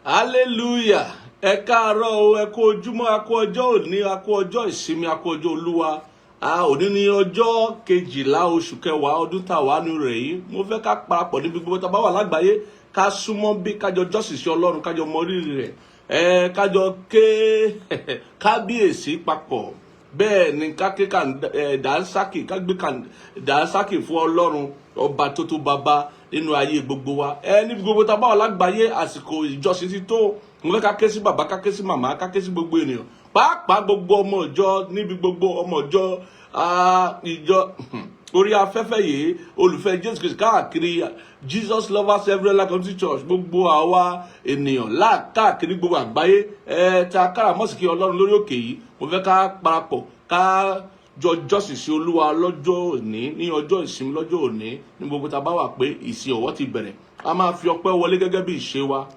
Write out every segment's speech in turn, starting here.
Hallelujah! Ẹ káàárọ̀ o, ẹ kú ojúmọ́, a kú ọjọ́ òní, a kú ọjọ́ ìsinmi, a kú ọjọ́ Olúwa. A òní ní ọjọ́ 12 oṣù kẹwàá ọdún tá a wà nínú rẹ̀ yìí. Mo fẹ́ ká parapọ̀ níbi gbogbo tá a bá wà lágbàáyé, ká súnmọ́ bí, kájọ jọ́sìn sí Ọlọ́run, kájọ mọ rírì rẹ̀, ẹ kájọ ké kábíyèsí papọ̀. Bẹ́ẹ̀ ni, ká ké dànsákì, ká gbé dànsákì fún Ọlọ́run ọba tó tó bàbá nínú ayé gbogbo wa. Ẹ níbi gbogbo tá a bá wà lágbàáyé, àsìkò ìjọsìn ti tó. Mo fẹ́ ká ké sí bàbá, ká ké sí màmá, ká ké sí gbogbo ènìyàn, pàápàá gbogbo ọmọ ìjọ níbi gbogbo, ọmọ ìjọ, ìjọ orí afẹ́fẹ́ yìí, olùfẹ́ Jésù Kristi káàkiri, Jesus Lovers Everywhere Community Church, gbogbo àwa ènìyàn káàkiri gbogbo àgbáyé, ẹ ta káràmọ́sìkí Ọlọ́run lórí òkè yìí. Mo fẹ́ ká parapọ̀, ká jọ jọ́sìn sí Olúwa lọ́jọ́ òní, ní ọjọ́ ìsinmi, lọ́jọ́ òní, ní gbogbo tá a bá wà, pé ìsìn ọ̀wọ́ ti bẹ̀rẹ̀. A máa fi ọpẹ́ wọlé gẹ́gẹ́ bí ìṣe wa.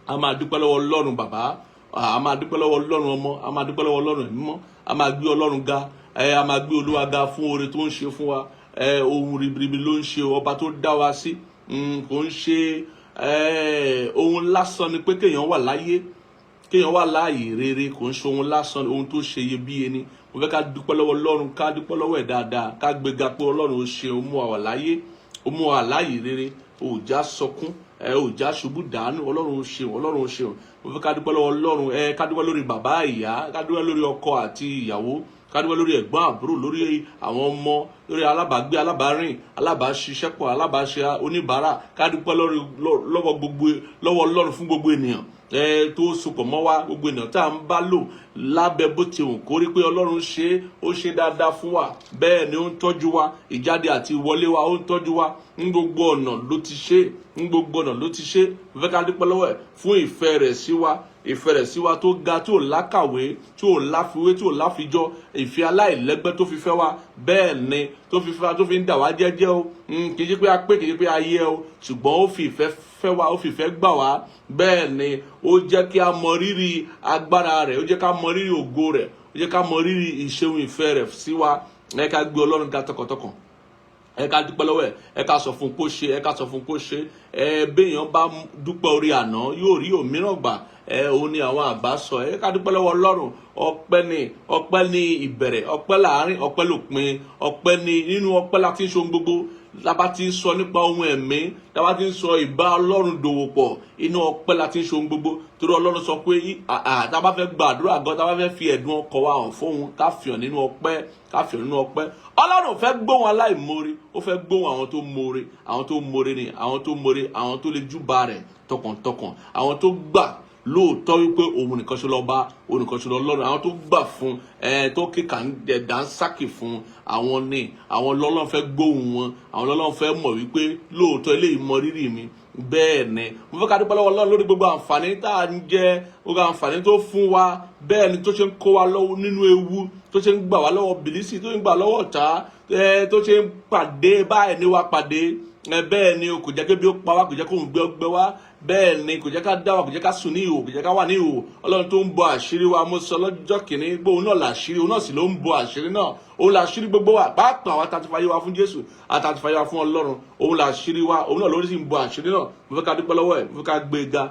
A máa dúpẹ́ lọ́wọ́ Ọlọ́run Bàbá, a máa dúpẹ́ lọ́wọ́ Ọlọ́run Ọmọ, a máa dúpẹ́ lọ́wọ́ Ọlọ́run Ẹ̀mí Mímọ́. A máa gbé Ọlọ́run ga, ẹ a máa gbé Olúwa ga fún oore tó ń ṣe fún wa. Ẹ ohun ribiribi ló ń ṣe ọba tó dá wa sí. Kò ń ṣe ohun lásán ni pé kéèyàn wà láyé, kéèyàn wà láàyè rere. Kò ń ṣe ohun lásán, ohun tó ṣe iyebíye ni. Mo fẹ́ ká dúpẹ́ lọ́wọ́ Ọlọ́run, ká dúpẹ́ lọ́wọ́ ẹ̀ dáadáa, ká gbéga pé Ọlọ́run ó ṣe, ó mú wa wà láyé, ó mú wa láàyè rere, ó já sọkún ẹ, ó já ṣubú dànù. Ọlọ́run ó ṣeun, Ọlọ́run ó ṣeun. Mo fẹ́ ká dúpẹ́ lọ́wọ́ Ọlọ́run, ẹ ká dúpẹ́ lórí bàbá, ìyá, ká dúpẹ́ lórí ọkọ àti ìyàwó, ká dúpẹ́ lórí ẹ̀gbọ́n, àbúrò, lórí àwọn ọmọ, lórí alábàágbé, alábàárìn, alábàáṣiṣẹ́pọ̀, alábàáṣe, oníbàárà. Ká dúpẹ́ lọ́wọ́ gbogbo, lọ́wọ́ Ọlọ́run fún gbogbo ènìyàn ẹ tó sopọ̀ mọ́ wa, gbogbo ènìyàn tá à ń bá lò lábẹ́ bó ti wù kó rí, pé Ọlọ́run ṣe é, ó ṣe dáadáa fún wa. Bẹ́ẹ̀ ni, ó ń tọ́jú wa, ìjáde àti ìwọlé wa, ó ń tọ́jú wa. Ní gbogbo ọ̀nà ló ti ṣe, ní gbogbo ọ̀nà ló ti ṣe. Mo fẹ́ ká dúpẹ́ lọ́wọ́ ẹ̀ fún ìfẹ́ rẹ̀ sí wa, ìfẹ́ rẹ̀ sí wa tó ga, tí ò lákàwé, tí ò láfiwé, tí ò láfijọ́, ìfẹ́ aláìlẹ́gbẹ́ tó fi fẹ́ wa. Bẹ́ẹ̀ ni, tó fi fẹ́ wa, tó fi ń dà wá jẹ́jẹ́ o. Kì í ṣe pé a pé, kì í ṣe pé a yẹ o, ṣùgbọ́n ó fi ìfẹ́ fẹ́ wa, ó fi ìfẹ́ gbà wá. Bẹ́ẹ̀ ni, ó jẹ́ kí a mọ rírì agbára rẹ̀, ó jẹ́ ká mọ rírì ògo rẹ̀, ó jẹ́ ká mọ rírì ìṣeun ìfẹ́ rẹ̀ sí wa. Ẹ ká gbé Ọlọ́run ga tọkàntọkàn, ẹ ká dúpẹ́ lọ́wọ́ ẹ̀, ẹ ká sọ fún kó ṣe, ẹ ká sọ fún kó ṣe. Ẹ béèyàn bá dúpẹ́ orí àná, yóò rí òmíràn gbà. Ẹ òun ni àwọn àgbà sọ. Ẹ ká dúpẹ́ lọ́wọ́ Ọlọ́run. Ọpẹ́ ni, ọpẹ́ ni ìbẹ̀rẹ̀, ọpẹ́ láàárín, ọpẹ́ lópin. Ọpẹ́ ni, nínú ọpẹ́ la ti ń ṣe ohun gbogbo. Lábá ti ń sọ nípa ohun ẹ̀mí, lábá ti ń sọ ìbá Ọlọ́run dòwò pọ̀, inú ọpẹ́ la ti ń ṣe ohun gbogbo, torí Ọlọ́run sọ pé tá a bá fẹ́ gbàdúrà gan, tá a bá fẹ́ fi ẹ̀dùn ọkàn wa hàn fóun, ká fi hàn nínú ọpẹ́, ká fi hàn nínú ọpẹ́. Ọlọ́run fẹ́ gbóhùn aláìmoore, ó fẹ́ gbóhùn àwọn tó moore. Àwọn tó moore ni àwọn tó moore, àwọn tó lè júbà rẹ̀ tọkàntọkàn, àwọn tó gbà lóòótọ́ wípé òun nìkan ṣe lọ́ba, òun nìkan ṣe lọ́lọ́run, àwọn tó gbà fún ẹ, tó kíkà dánsákì fún àwọn ní àwọn lọ́lọ́run fẹ́ gbóhùn wọn, àwọn lọ́lọ́run fẹ́ mọ̀ wípé lóòótọ́ eléyìí mọ rírì mi. Bẹ́ẹ̀ ni, mo fẹ́ ká dúpẹ́ lọ́wọ́ Ọlọ́run lórí gbogbo àǹfààní tá à ń jẹ, gbogbo àǹfààní tó fún wa. Bẹ́ẹ̀ ni, tó ṣe ń kó wa lọ́wọ́ nínú ewu, tó ṣe ń gbà wá lọ́wọ́ bìlísì, tó ń gbà lọ́wọ́ ọ̀tá, tó ṣe ń pàdé báyìí ní wa pàdé. Bẹ́ẹ̀ ni, kò jẹ́ kébi ó pa wá, kò jẹ́ kóun gbé ọgbẹ́ wá. Bẹ́ẹ̀ ni, kò jẹ́ ká dá wa, kò jẹ́ ká sùn ní ìhò, kò jẹ́ ká wà ní ìhò. Ọlọ́run tó ń bọ àṣírí wa, mo sọ lọ́jọ́ kìíní pé òun náà làṣírí, òun náà sì ló ń bọ àṣírí náà. Òun làṣírí gbogbo wa, pàápàá àwa tá a ti fayé wa fún Jésù, àti ti fayé wa fún Ọlọ́run. Òun làṣírí wa, òun náà lórí sì ń bọ àṣírí náà. Mo fẹ́ ká dúpẹ́ lọ́wọ́ ẹ̀, mo fẹ́ ká gbé ga,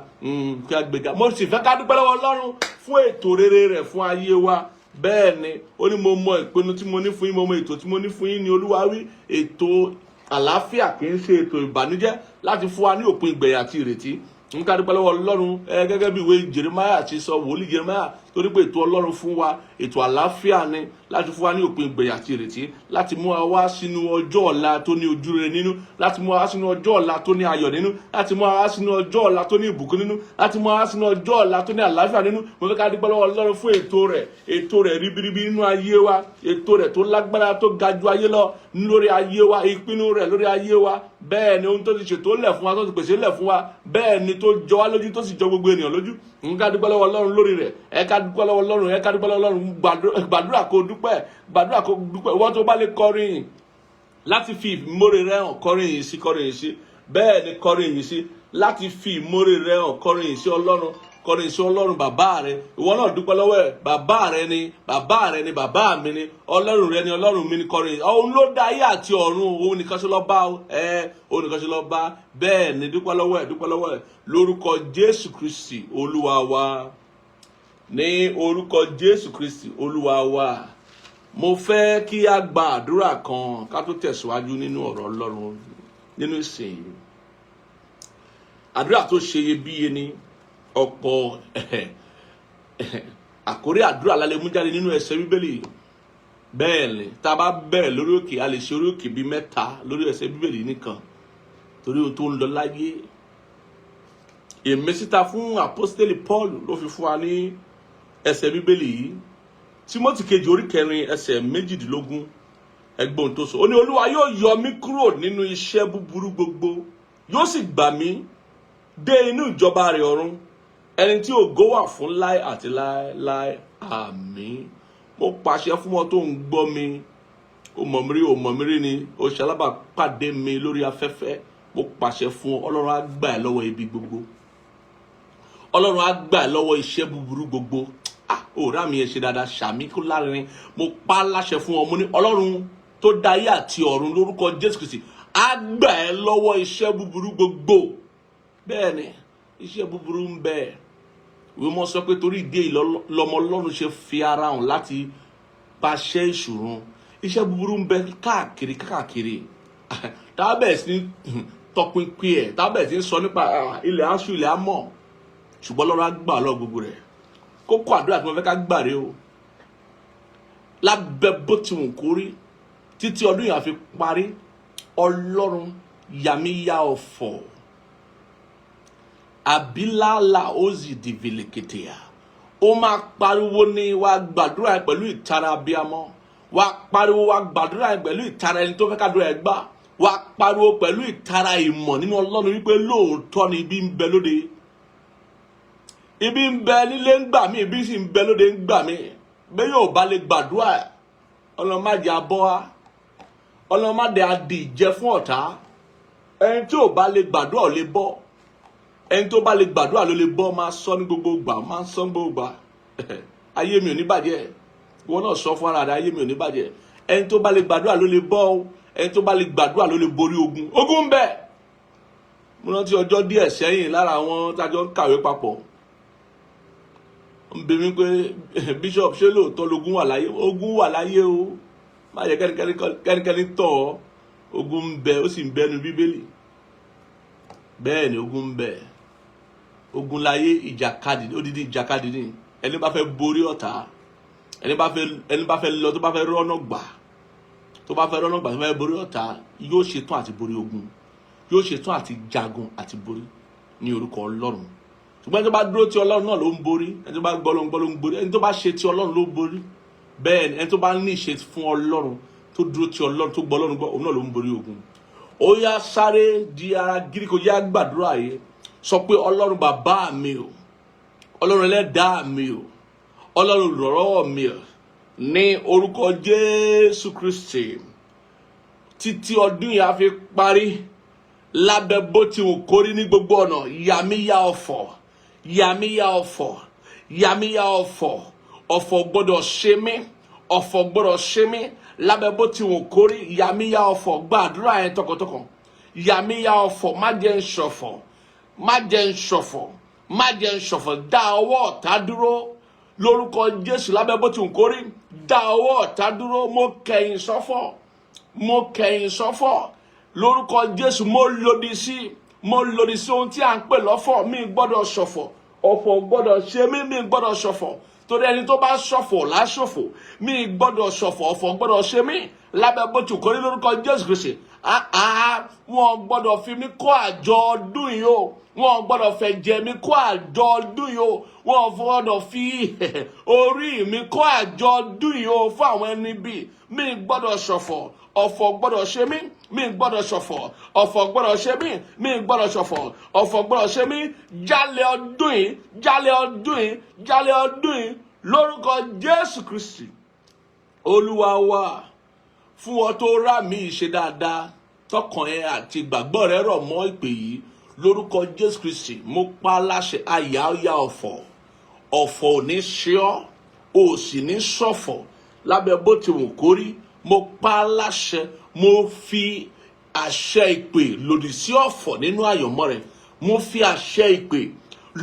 ká gbé ga. Mo sì fẹ́ ká dúpẹ́ lọ́wọ́ Ọlọ́run fún ètò rere rẹ̀ fún ayé wa. Bẹ́ẹ̀ ni, ó ní, "Mo mọ ìpinnu tí mo ní fún yín, mo mọ ètò tí mo ní fún yín," ní Olúwa wí, "ètò àlàáfíà, kì í ṣe ètò ìbànújẹ́, láti fún wa ní òpin ìgbẹ̀yìn àti ìrètí." N ká dúpẹ́ lọ́wọ́ Ọlọ́run ẹ gẹ́gẹ́ bí ìwé Jeremiah ti sọ, wòlíì Jeremiah, torí pé ètò Ọlọ́run fún wa, ètò àlàáfíà ni, láti fún wa ní òpin ìgbẹ̀yìn àti ìrètí, láti mú wa wá sínú ọjọ́ ọ̀la tó ní ojú rere nínú, láti mú wa wá sínú ọjọ́ ọ̀la tó ní ayọ̀ nínú, láti mú wa wá sínú ọjọ́ ọ̀la tó ní ìbùkún nínú, láti mú wa wá sínú ọjọ́ ọ̀la tó ní àlàáfíà nínú. Mo fẹ́ ká dúpẹ́ lọ́wọ́ Ọlọ́run fún ètò rẹ̀, ètò rẹ̀ ribiribi nínú ayé wa, ètò rẹ̀ tó lágbára, tó ga ju ayé lọ lórí ayé wa, ìpinnu rẹ̀ lórí ayé wa. Bẹ́ẹ̀ ni, ohun tó ti ṣètò lẹ̀ fún wa, tó ti pèsè lẹ̀ fún wa, bẹ́ẹ̀ ni, tó jọ wá lójú, tó sì jọ gbogbo ènìyàn lójú. N ká dúpẹ́ lọ́wọ́ Ọlọ́run lórí rẹ̀. Ẹ ká dúpẹ́ lọ́wọ́ Ọlọ́run, ẹ ká dúpẹ́ lọ́wọ́ Ọlọ́run. Gbàdúrà kó dúpẹ́, gbàdúrà kó dúpẹ́. Ìwọ́n tó bá lè kọrin láti fi ìmóre rẹ̀ hàn, kọrin yìí sí, kọrin yìí sí. Bẹ́ẹ̀ ni, kọrin yìí sí láti fi ìmóre rẹ̀ hàn, kọrin yìí sí Ọlọ́run. Kọrin sí Ọlọ́run bàbá rẹ. Ìwọ náà dúpẹ́ lọ́wọ́ ẹ̀. Bàbá rẹ ni, bàbá rẹ ni, bàbá mi ni, Ọlọ́run rẹ ni, Ọlọ́run mi ni. Kọrin. Òun ló dá ayé àti ọ̀run. Òun nìkan ṣe ló bá o. Ẹ òun nìkan ṣe ló bá. Bẹ́ẹ̀ ni, dúpẹ́ lọ́wọ́ ẹ̀, dúpẹ́ lọ́wọ́ ẹ̀. Lórúkọ Jésù Kristi Olúwa wa. Ní orúkọ Jésù Kristi Olúwa wa. Mo fẹ́ kí a gba àdúrà kan ká tó tẹ̀síwájú nínú ọ̀rọ̀ Ọlọ́run nínú ìsìn yìí. Àdúrà tó ṣe iyebíye ni. Ọ̀pọ̀ àkórí àdúrà la lè mú jáde nínú ẹsẹ̀ Bíbélì. Bẹ́ẹ̀ ni, tá a bá bẹ̀rẹ̀ lórí òkè, a lè ṣe orí òkè bíi mẹ́ta lórí ẹsẹ̀ Bíbélì nìkan, torí ohun tó ń lọ láyé. Ìmísíta fún Àpọ́stélì Paul ló fi fún wa ní ẹsẹ̀ Bíbélì yìí, Tímọ́tì kejì orí 4 ẹsẹ̀ 18. Ẹgbọ́n tó sọ, ó ní, "Olúwa yóò yọ mí kúrò nínú iṣẹ́ búburú gbogbo, yóò sì gbà mí dé inú ìjọba rẹ̀ ọ̀run, ẹni tí ògo wà fún láé àti láéláé. Àmín." Mo pàṣẹ fún wọn tó ń gbọ́ mi, ó mọ̀ mí rí, ó mọ̀ mí rí ni, ó ṣe alábàápàdé mi lórí afẹ́fẹ́, mo pàṣẹ fún ọ, Ọlọ́run á gbà ẹ́ lọ́wọ́ ibi gbogbo. Ọlọ́run á gbà ẹ́ lọ́wọ́ iṣẹ́ búburú gbogbo. Ah, òòrá mi ẹ̀ ṣe dáadáa, ṣàmì kó lárinrin. Mo pa á láṣẹ fún ọ, mo ní Ọlọ́run tó dá ayé àti ọ̀run, lórúkọ Jésù Kristi, á gbà ẹ́ lọ́wọ́ iṣẹ́ búburú gbogbo. Bẹ́ẹ̀ ni, iṣẹ́ búburú ń bẹ. Ìwé mọ́ sọ pé torí ìdí èyí lọmọ Ọlọ́run ṣe fi ara hàn láti paṣẹ ìṣòro. Iṣẹ́ búburú ń bẹ káàkiri káàkiri. Tábẹ̀ sí tọpinpin ẹ̀, tábẹ̀ sí sọ nípa ilẹ̀ aṣọ ilẹ̀ amọ̀, ṣùgbọ́n Ọlọ́run á gbà lọ gbogbo rẹ̀. Kókó àdúrà tí mo fẹ́ ká gbà rèé o. Lábẹ́ bó ti wù kó rí, títí ọdún yìí á fi parí, Ọlọ́run yàmíyá ọ̀fọ̀ àbílàlà ó sì dìvìlìkìtìyà. Ó máa pariwo ní, wàá gbàdúrà yẹn pẹ̀lú ìtara abiyamọ. Wàá pariwo, wàá gbàdúrà yẹn pẹ̀lú ìtara ẹni tó fẹ́ kádùrà ẹ̀ gbà. Wàá pariwo pẹ̀lú ìtara ìmọ̀ nínú Ọlọ́run wípé lóòótọ́ ni ibi ń bẹ lóde, ibi ń bẹ nílé ń gbà mí, ibi sì ń bẹ lóde ń gbà mí. Bẹ́ẹ̀ yóò bá lè gbàdúrà, Ọlọ́run má jẹ́ abọ́ wa, Ọlọ́run má jẹ́ adì jẹ fún ọ̀tá. Ẹni tí ò bá lè gbàdúrà ò lè bọ́. Ẹni tó bá lè gbàdúrà ló lè bọ́. Máa sọ ní gbogbo gbà, máa sọ ní gbogbo gbà, ayé mi ò ní bàjẹ́. Ìwọ náà sọ fún ara rẹ, ayé mi ò ní bàjẹ́. Ẹni tó bá lè gbàdúrà ló lè bọ́ o. Ẹni tó bá lè gbàdúrà ló lè borí ogun. Ogun ń bẹ. Mo rántí ọjọ́ díẹ̀ sẹ́yìn, lára àwọn tájọ ń kàwé papọ̀ ń bi mí pé, "Bishop, ṣé lóòótọ́ lógun wà láyé?" Ogun wà láyé o. Má yẹ kẹ́nikẹ́ni tọ̀ ọ́. Ogun ń bẹ, ó sì ń bẹnu Bíbélì. Bẹ́ẹ̀ ni, ogun ń bẹ, ogun láyé, ìjàkadì, odidi ìjàkadì ni. Ẹni bá fẹ́ borí ọ̀tá, ẹni bá fẹ́ lọ, tó bá fẹ́ rọ́nà gbà, tó bá fẹ́ rọ́nà gbà, tó bá fẹ́ borí ọ̀tá, yóò ṣetán àti borí ogun, yóò ṣetán àti jagun àti borí ní orúkọ Ọlọ́run. Ṣùgbọ́n ẹni tó bá dúró ti Ọlọ́run náà ló ń borí. Ẹni tó bá gbọ́ ló ń gbọ́ ló ń borí. Ẹni tó bá ṣe ti Ọlọ́run ló ń borí. Bẹ́ẹ̀ ni, ẹni tó bá ní ìṣe fún Ọlọ́run, tó dúró ti Ọlọ́run, tó gbọ́ Ọlọ́run gbọ́, òun náà ló ń borí ogun. Ó yá, sáré di ara gírí, kò yá, gbàdúrà yìí. Sọ pé, "Ọlọ́run bàbá mi o, Ọlọ́run ẹlẹ́dàá mi o, Ọlọ́run lọ́rọ̀ mi o, ní orúkọ Jésù Kristi, títí ọdún yìí á fi parí, lábẹ́ bó ti wù kórí, ní gbogbo ọ̀nà, yàmíyà ọ̀fọ̀, yàmíyà ọ̀fọ̀, yàmíyà ọ̀fọ̀. Ọ̀fọ̀ gbọ́dọ̀ ṣe mí, ọ̀fọ̀ gbọ́dọ̀ ṣe mí. Lábẹ́ bó ti wù kórí, yàmíyà ọ̀fọ̀." Gbàdúrà yẹn tọkàntọkàn. Yàmíyà ọ̀fọ̀, má jẹ́ ń ṣọ̀fọ̀, má jẹ́ ń ṣọ̀fọ̀, má jẹ́ ń ṣọ̀fọ̀. Dá ọwọ́ ọ̀tá dúró lórúkọ Jésù. Lábẹ́ bó ti wù kórí, dá ọwọ́ ọ̀tá dúró. Mo kẹ̀yìn sọ́fọ̀, mo kẹ̀yìn sọ́fọ̀ lórúkọ Jésù. Mo lòdì sí, mo lòdì sí ohun tí à ń pè lọ́fọ̀. Mi gbọ́dọ̀ ṣọ̀fọ̀, ọ̀fọ̀ gbọ́dọ̀ ṣe mí. Mi gbọ́dọ̀ ṣọ̀fọ̀, torí ẹni tó bá ṣọ̀fọ̀ láṣọ̀fọ̀. Mi gbọ́dọ̀ ṣọ̀fọ̀, ọ̀fọ̀ gbọ́dọ̀ ṣe mí lábẹ́ bó ti kórí lórúkọ Jésù Kristi. Àá, wọn gbọ́dọ̀ fi mí kó àjọ ọdún yìí o. Wọn gbọ́dọ̀ fẹ́ jẹ mí kó àjọ ọdún yìí o. Wọn gbọ́dọ̀ fi orí mi kó àjọ ọdún yìí o fún àwọn ẹni bíi mi. Gbọ́dọ̀ ṣọ̀fọ̀, ọ̀fọ̀ gbọ́dọ̀ ṣe mí. Mi gbọ́dọ̀ ṣọ̀fọ̀, ọ̀fọ̀ gbọ́dọ̀ ṣe mí. Mi gbọ́dọ̀ ṣọ̀fọ̀, ọ̀fọ̀ gbọ́dọ̀ ṣe mí. Jálẹ̀ ọdún yìí, jálẹ̀ ọdún yìí, jálẹ̀ ọdún yìí, lórúkọ Jésù Kristi Olúwa wa. Fún ọ tó rà mí ṣe dáadáa, tọkàn ẹ àti ìgbàgbọ́ rẹ rọ̀ mọ́ ìpè yìí. Lórúkọ Jésù Kristi, mo pa á láṣẹ, àyà ọ̀yà ọ̀fọ̀, ọ̀fọ̀ ò ní ṣe ọ́, ò sì ní ṣọ̀fọ̀ lábẹ́ bó ti wù kó rí. Mo pa á láṣẹ, mo fi àṣẹ ìpè lòdì sí ọ̀fọ̀ nínú àyànmọ́ rẹ. Mo fi àṣẹ ìpè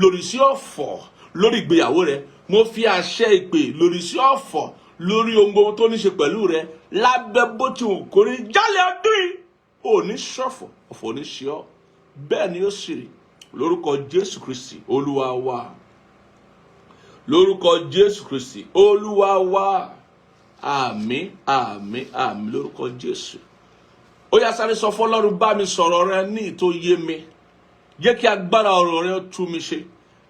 lòdì sí ọ̀fọ̀ lórí ìgbéyàwó rẹ. Mo fi àṣẹ ìpè lòdì sí ọ̀fọ̀ lórí ohun gbogbo tó ní ṣe pẹ̀lú rẹ. Lábẹ́ bó ti wù kó rí, jálẹ̀ ọdún yìí, ò ní ṣọ̀fọ̀, ọ̀fọ̀ ò ní ṣe ọ́. Bẹ́ẹ̀ ni ó sì rí, lórúkọ Jésù Kristi Olúwa wa. Lórúkọ Jésù Kristi Olúwa wa. Àmín, àmín, àmín, lórúkọ Jésù. Ó yá, sáré sọ fọ́lọ́run: bá mi sọ̀rọ̀ rẹ ní ìtò yé mi. Jẹ́ kí agbára ọ̀rọ̀ rẹ ó tú mi ṣe.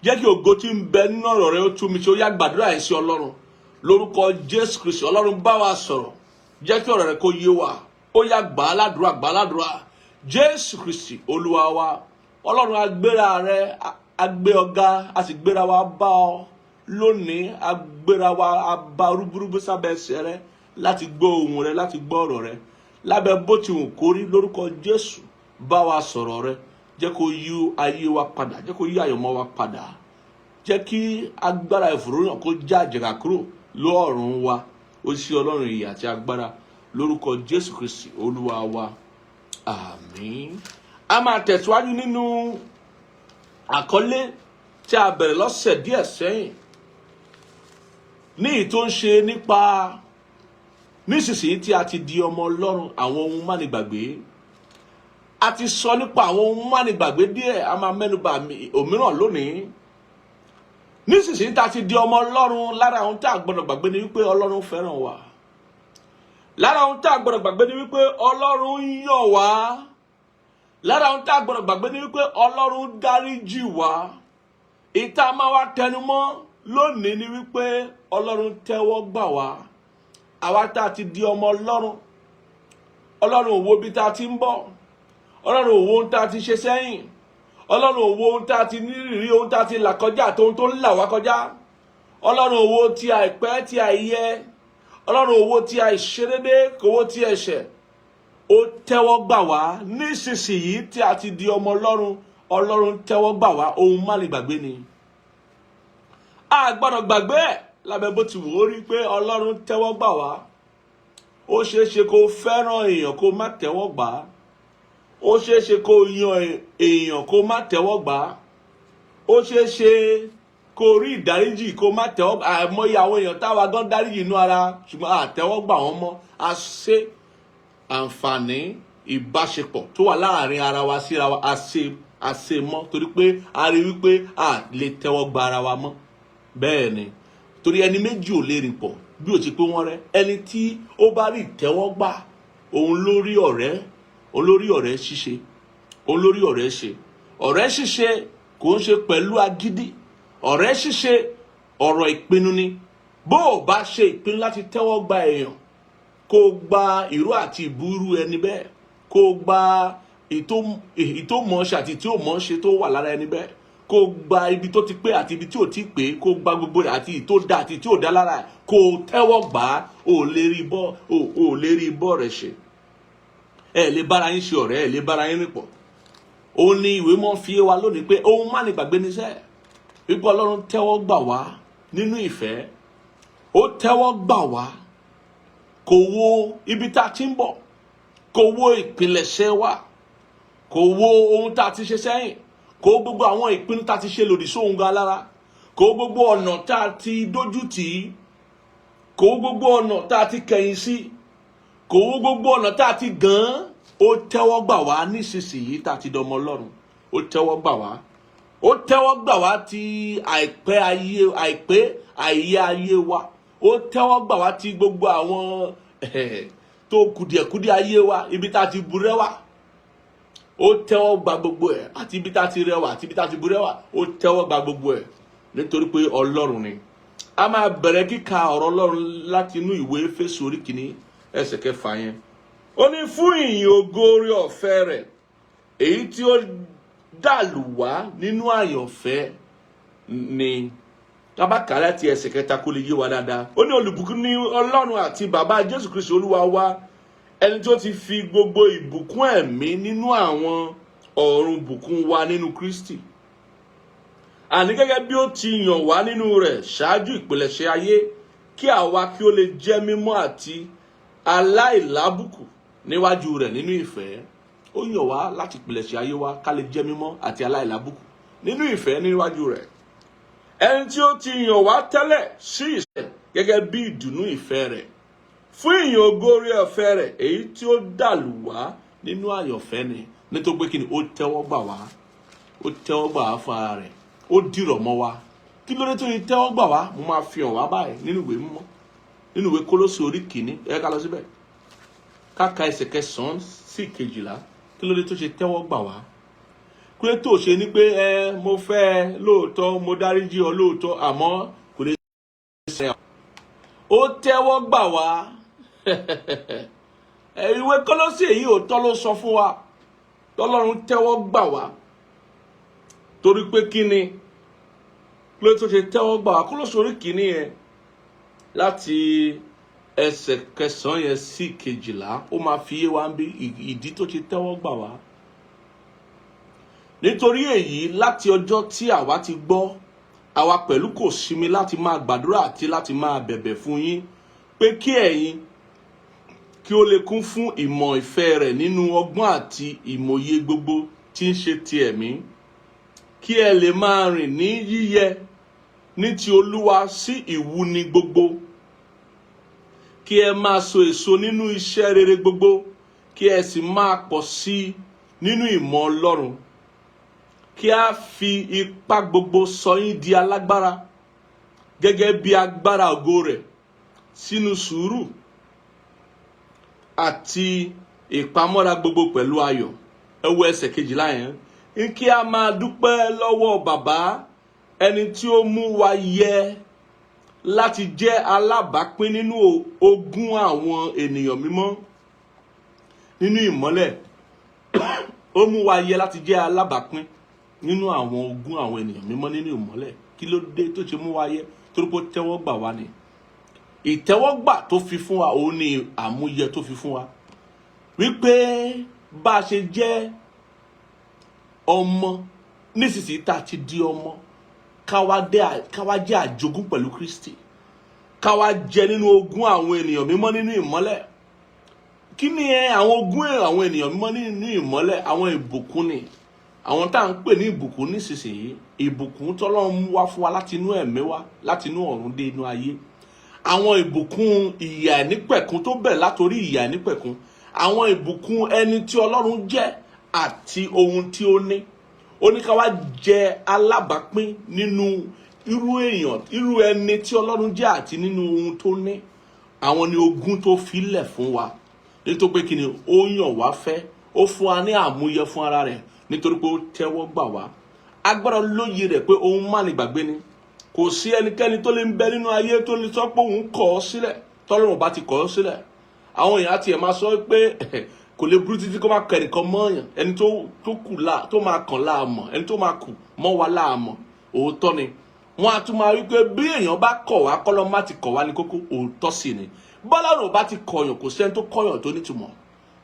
Jẹ́ kí ògo tí ń bẹ nínú ọ̀rọ̀ rẹ ó tú mi ṣe. Ó yá, gbàdúrà ẹ̀ sí Ọlọ́run lórúkọ Jésù Kristi. Ọlọ́run, bá wa sọ̀rọ̀, jẹ́ kí ọ̀rọ̀ rẹ kó yé wa. Ó yá, gbà á ládùúrà, gbà á ládùúrà. Jésù Kristi Olúwa wa. Ọlọ́run, agbéra rẹ, agbé ọ̀gá, a sì gbéra wa bá ọ lónìí. Agbéra wa, a bá rúburúbú sábẹ́ ẹsẹ̀ rẹ láti gbọ́ ohùn rẹ, láti gbọ́ ọ̀rọ̀ rẹ. Lábẹ́ bó ti wù kó rí, lórúkọ Jésù, bá wa sọ̀rọ̀ rẹ. Jẹ́ kó yí ayé wa padà, jẹ́ kó yí àyànmọ́ wa padà. Jẹ́ kí agbára ìfòròyàn kó já àjàgà kúrò lọ́rùn wa. Ó sí Ọlọ́run ìyè àti agbára, lórúkọ Jésù Kristi Olúwa wa. Àmín. A máa tẹ̀síwájú nínú àkọlé tí a bẹ̀rẹ̀ lọ́sẹ̀ díẹ̀ sẹ́yìn, ní èyí tó ń ṣe nípa nísinsìnyí tí a ti di ọmọ Ọlọ́run, àwọn ohun mánigbàgbé. A ti sọ nípa àwọn ohun mánigbàgbé díẹ̀, a máa mẹ́nubà òmíràn lónìí. Nísinsìnyí tá a ti di ọmọ Ọlọ́run, lára ohun tá a gbọ́dọ̀ gbàgbé ni wípé Ọlọ́run fẹ́ràn wa. Lára ohun tá a gbọ́dọ̀ gbàgbé ni wípé Ọlọ́run yàn wá. Lára ohun tá a gbọ́dọ̀ gbàgbé ni wípé Ọlọ́run dáríjì wá. Ìta máa wá tẹnumọ́ lónìí ni wípé Ọlọ́run tẹ́wọ́ gbà wá. Àwa tá a ti di ọmọ Ọlọ́run, Ọlọ́run ò wo bí tá a ti ń bọ̀. Ọlọ́run ò wo ohun tá a ti ṣe sẹ́yìn. Ọlọ́run ò wo ohun tá a ti nírìírí, ohun tá a ti là kọjá àti ohun tó ń là wá kọjá. Ọlọ́run ò wo ti àìpẹ́, ti àìyẹ. Ọlọ́run ò wo ti àìṣedédé, kò wo ti ẹ̀ṣẹ̀. Ó tẹ́wọ́ gbà wá. Nísinsìnyí tí a ti di ọmọ Ọlọ́run, Ọlọ́run tẹ́wọ́ gbà wá. Ohun má lè gbàgbé ni, a gbọ́dọ̀ gbàgbé ẹ̀ lábẹ́ bó ti wù ó rí pé Ọlọ́run tẹ́wọ́ gbà wá. Ó ṣeé ṣe kó fẹ́ràn èèyàn, kó má tẹ́wọ́ gbà á. Ó ṣeé ṣe kó yan èèyàn, kó má tẹ́wọ́ gbà á. Ó ṣeé ṣe kó rí ìdáríjì, kó má tẹ́wọ́ gbà. Àìmọye àwọn èèyàn táwa gan dáríjì inú ara, ṣùgbọ́n a tẹ́wọ́ gbà wọ́n mọ́. A ṣe àǹfààní ìbáṣepọ̀ tó wà láàrin ara wa síra wa, a ṣe mọ́, torí pé a rí wípé a lè tẹ́wọ́ gba ara wa mọ́. Bẹ́ẹ̀ ni, torí ẹni méjì ò lè rìn pọ̀ bí ó ti pé wọ́n rẹ́. Ẹni tí ó bá rí ìtẹ́wọ́gbà, òun ló rí ọ̀rẹ́, òun ló rí ọ̀rẹ́ ṣíṣe, òun ló rí ọ̀rẹ́ ṣe. Ọ̀rẹ́ ṣíṣe kò ń ṣe pẹ̀lú agídí. Ọ̀rẹ́ ṣíṣe, ọ̀rọ̀ ìpinnu ni. Bó o bá ṣe ìpinnu láti tẹ́wọ́ gba èèyàn, kó o gba ìró àti ìbúrú ẹni bẹ́ẹ̀, kó o gba ìtò mọ̀ọ́ṣe àti tí ò mọ̀ọ́ṣe tó wà lára ẹni bẹ́ẹ̀, kó o gba ibi tó ti pé àti ibi tí ò ti pé, kó o gba gbogbo rẹ̀ àti ìtò dá àti tí ò dá lára ẹ̀, kó o tẹ́wọ́ gbà á, ò lè rí bọ́ rẹ̀ ṣe. Ẹ lè bára yín ṣe ọ̀rẹ́, ẹ lè bára yín rìn pọ̀. Òun ni ìwé mọ́ fi yé wa lónìí pé ohun má ní gbàgbé níṣẹ́ wípé Ọlọ́run tẹ́wọ́ gbà wá nínú ìfẹ́. Ó tẹ́wọ́ gbà wá, kò wo ibi tá a ti ń bọ̀, kò wo ìpilẹ̀ṣẹ̀ wa, kò wo ohun tá a ti ṣe sẹ́yìn, kò wo gbogbo àwọn ìpinnu tá a ti ṣe lòdì sóhun gan alára, kò wo gbogbo ọ̀nà tá a ti dójú tì í, kò wo gbogbo ọ̀nà tá a ti kẹ̀yìn sí, kò wo gbogbo ọ̀nà tá a ti gàn án. Ó tẹ́wọ́ gbà wá nísinsìnyí tá a ti dọmọ Ọlọ́run. Ó tẹ́wọ́ gbà wá, ó tẹ́wọ́ gbà wá ti àìpẹ́ ayé, àìpé àìyé ayé wa. Ó tẹ́wọ́ gbà wá ti gbogbo àwọn tó kùdìẹ̀kudìẹ̀ ayé wa, ibi tá a ti burẹ́wà. Ó tẹ́wọ́ gba gbogbo ẹ̀, àti ibi tá a ti rẹwà, àti ibi tá a ti burẹ́wà. Ó tẹ́wọ́ gba gbogbo ẹ̀ nítorí pé Ọlọ́run ni. A máa bẹ̀rẹ̀ kíka ọ̀rọ̀ Ọlọ́run láti inú ìwé Éfésù orí 1, ẹsẹ̀ 6 yẹn. Ó ní, fún ìyìn ògo oore ọ̀fẹ́ rẹ̀, èyí tí ó dàlù wá nínú àyànfẹ́ ni. Tábàkà láti ẹsẹ̀ 3 kó lè yé wa dáadáa. Ó ní, olùbùkún ní Ọlọ́run àti Bàbá Jésù Kristi Olúwa wa, ẹni tí ó ti fi gbogbo ìbùkún ẹ̀mí nínú àwọn ọ̀run bùkún wa nínú Kristi, àní gẹ́gẹ́ bí ó ti yàn wá nínú rẹ̀ ṣáájú ìpilẹ̀ṣẹ̀ ayé, kí àwa kí ó lè jẹ́ mímọ́ àti aláìlábùkù níwájú rẹ̀ nínú ìfẹ́. Ó yàn wá láti ìpilẹ̀ṣẹ̀ ayé wa ká lè jẹ́ mímọ́ àti aláìlábùkù nínú ìfẹ́ níwájú rẹ̀, ẹni tí ó ti yàn wá tẹ́lẹ̀ sí ìṣẹ́ gẹ́gẹ́ bí ìdùnnú ìfẹ́ rẹ̀, fún ìyìn ògo oore ọ̀fẹ́ rẹ̀, èyí tí ó dàlù wá nínú àyànfẹ́ ni. Nítorí pé kí ni? Ó tẹ́wọ́ gbà wá, ó tẹ́wọ́ gbà wá fún ara rẹ̀, ó dìrọ̀ mọ́ wa. Kí ló dé tó yẹ tẹ́wọ́ gbà wá? Mo máa fi hàn wá báyìí nínú ìwé mímọ́, nínú ìwé Kólósè orí 1. Ẹ ká lọ síbẹ̀, ká ka ẹsẹ̀ 9 sí 12. Kí ló dé tó ṣe tẹ́wọ́ gbà wá? Kí ló tó ṣe ní pé ẹ mo fẹ́ ẹ lóòótọ́, mo dáríjì ọ lóòótọ́, àmọ́ kò lè ṣe? Ó tẹ́wọ́ gbà wá. Ìwé Kólósè yìí, òótọ́ ló sọ fún wa. Tọ́lọ́run tẹ́wọ́ gbà wá torí pé kí ni? Kí ló tó ṣe tẹ́wọ́ gbà wá? Kólósè orí 1 yẹn, láti ẹsẹ̀ 9 yẹn sí 12, ó máa fi yé wa ń bí ìdí tó ṣe tẹ́wọ́ gbà wá. Nítorí èyí, láti ọjọ́ tí àwa ti gbọ́, àwa pẹ̀lú kò sinmi láti máa gbàdúrà àti láti máa bẹ̀bẹ̀ fún yín pé kí ẹ̀yin kí ó lè kún fún ìmọ̀ ìfẹ́ rẹ̀ nínú ọgbọ́n àti ìmòye gbogbo tí ń ṣe ti ẹ̀mí, kí ẹ lè máa rìn ní yíyẹ ní ti Olúwa sí ìwúni gbogbo, kí ẹ máa so èso nínú iṣẹ́ rere gbogbo, kí ẹ sì máa pọ̀ sí i nínú ìmọ̀ Ọlọ́run, kí a fi ipá gbogbo sọ yín di alágbára gẹ́gẹ́ bí agbára ògo rẹ̀, sínú sùúrù àti ìpamọ́ra gbogbo pẹ̀lú ayọ̀. Ẹ wo ẹsẹ̀ 12 yẹn. Ní kí a máa dúpẹ́ lọ́wọ́ Bàbá, ẹni tí ó mú wa yẹ láti jẹ́ alábàápín nínú ogún àwọn ènìyàn mímọ́ nínú ìmọ́lẹ̀. Ó mú wa yẹ láti jẹ́ alábàápín nínú àwọn ogún àwọn ènìyàn mímọ́ nínú ìmọ́lẹ̀. Kí ló dé tó ṣe mú wa yẹ? Torí pé ó tẹ́wọ́ gbà wá ni. Ìtẹ́wọ́gbà tó fi fún wa, òun ni àmúyẹ tó fi fún wa, wípé bá a ṣe jẹ́ ọmọ nísinsìnyí, tá a ti di ọmọ, káwá jẹ́ àjogún pẹ̀lú Kristi, káwá jẹ nínú ogún àwọn ènìyàn mímọ́ nínú ìmọ́lẹ̀. Kí ni àwọn ogún àwọn ènìyàn mímọ́ nínú ìmọ́lẹ̀? Àwọn ìbùkún ni, àwọn tá à ń pè ní ìbùkún nísinsìnyí, ìbùkún tọ́lọ́run mú wá fún wa láti inú ẹ̀mí wá, láti inú ọ̀run dé inú ayé, àwọn ìbùkún ìyè àìnípẹ̀kun tó bẹ̀rẹ̀ látòrí ìyè àìnípẹ̀kun, àwọn ìbùkún ẹni tí Ọlọ́run jẹ́ àti ohun tí ó ní. Ó ní ká wá jẹ alábàápín nínú irú èèyàn, irú ẹni tí Ọlọ́run jẹ́ àti nínú ohun tó ní. Àwọn ni ogún tó filẹ̀ fún wa, nítorí pé kí ni? Ó yàn wá fẹ́, ó fún wa ní àmúyẹ fún ara rẹ̀, nítorí pé ó tẹ́wọ́ gbà wá. Agbára lóye rẹ̀ pé òun má ní gbàgbé ni. Kò sí ẹnikẹ́ni tó lè ń bẹ nínú ayé tó lè sọ pé òun kọ̀ ọ́ sílẹ̀ tọ́lọ́run bá ti kọ̀ ọ́ sílẹ̀. Àwọn èèyàn á tiẹ̀ máa sọ pé kò lè burú títí kó má kọ ẹnìkan mọ́ọ̀yàn. Ẹni tó kù láà tó máa kàn láàmọ̀, ẹni tó máa kù mọ́ wa láàmọ̀. Òótọ́ ni. Wọ́n á tún máa rí pé bí èèyàn bá kọ̀ wá, kọ́lọ́ má ti kọ̀ wá ní kókó. Òótọ́ sì ni. Bọ́lọ́run bá ti kọ̀yàn, kò sẹ́ni tó kọ̀yàn tó nítumọ̀.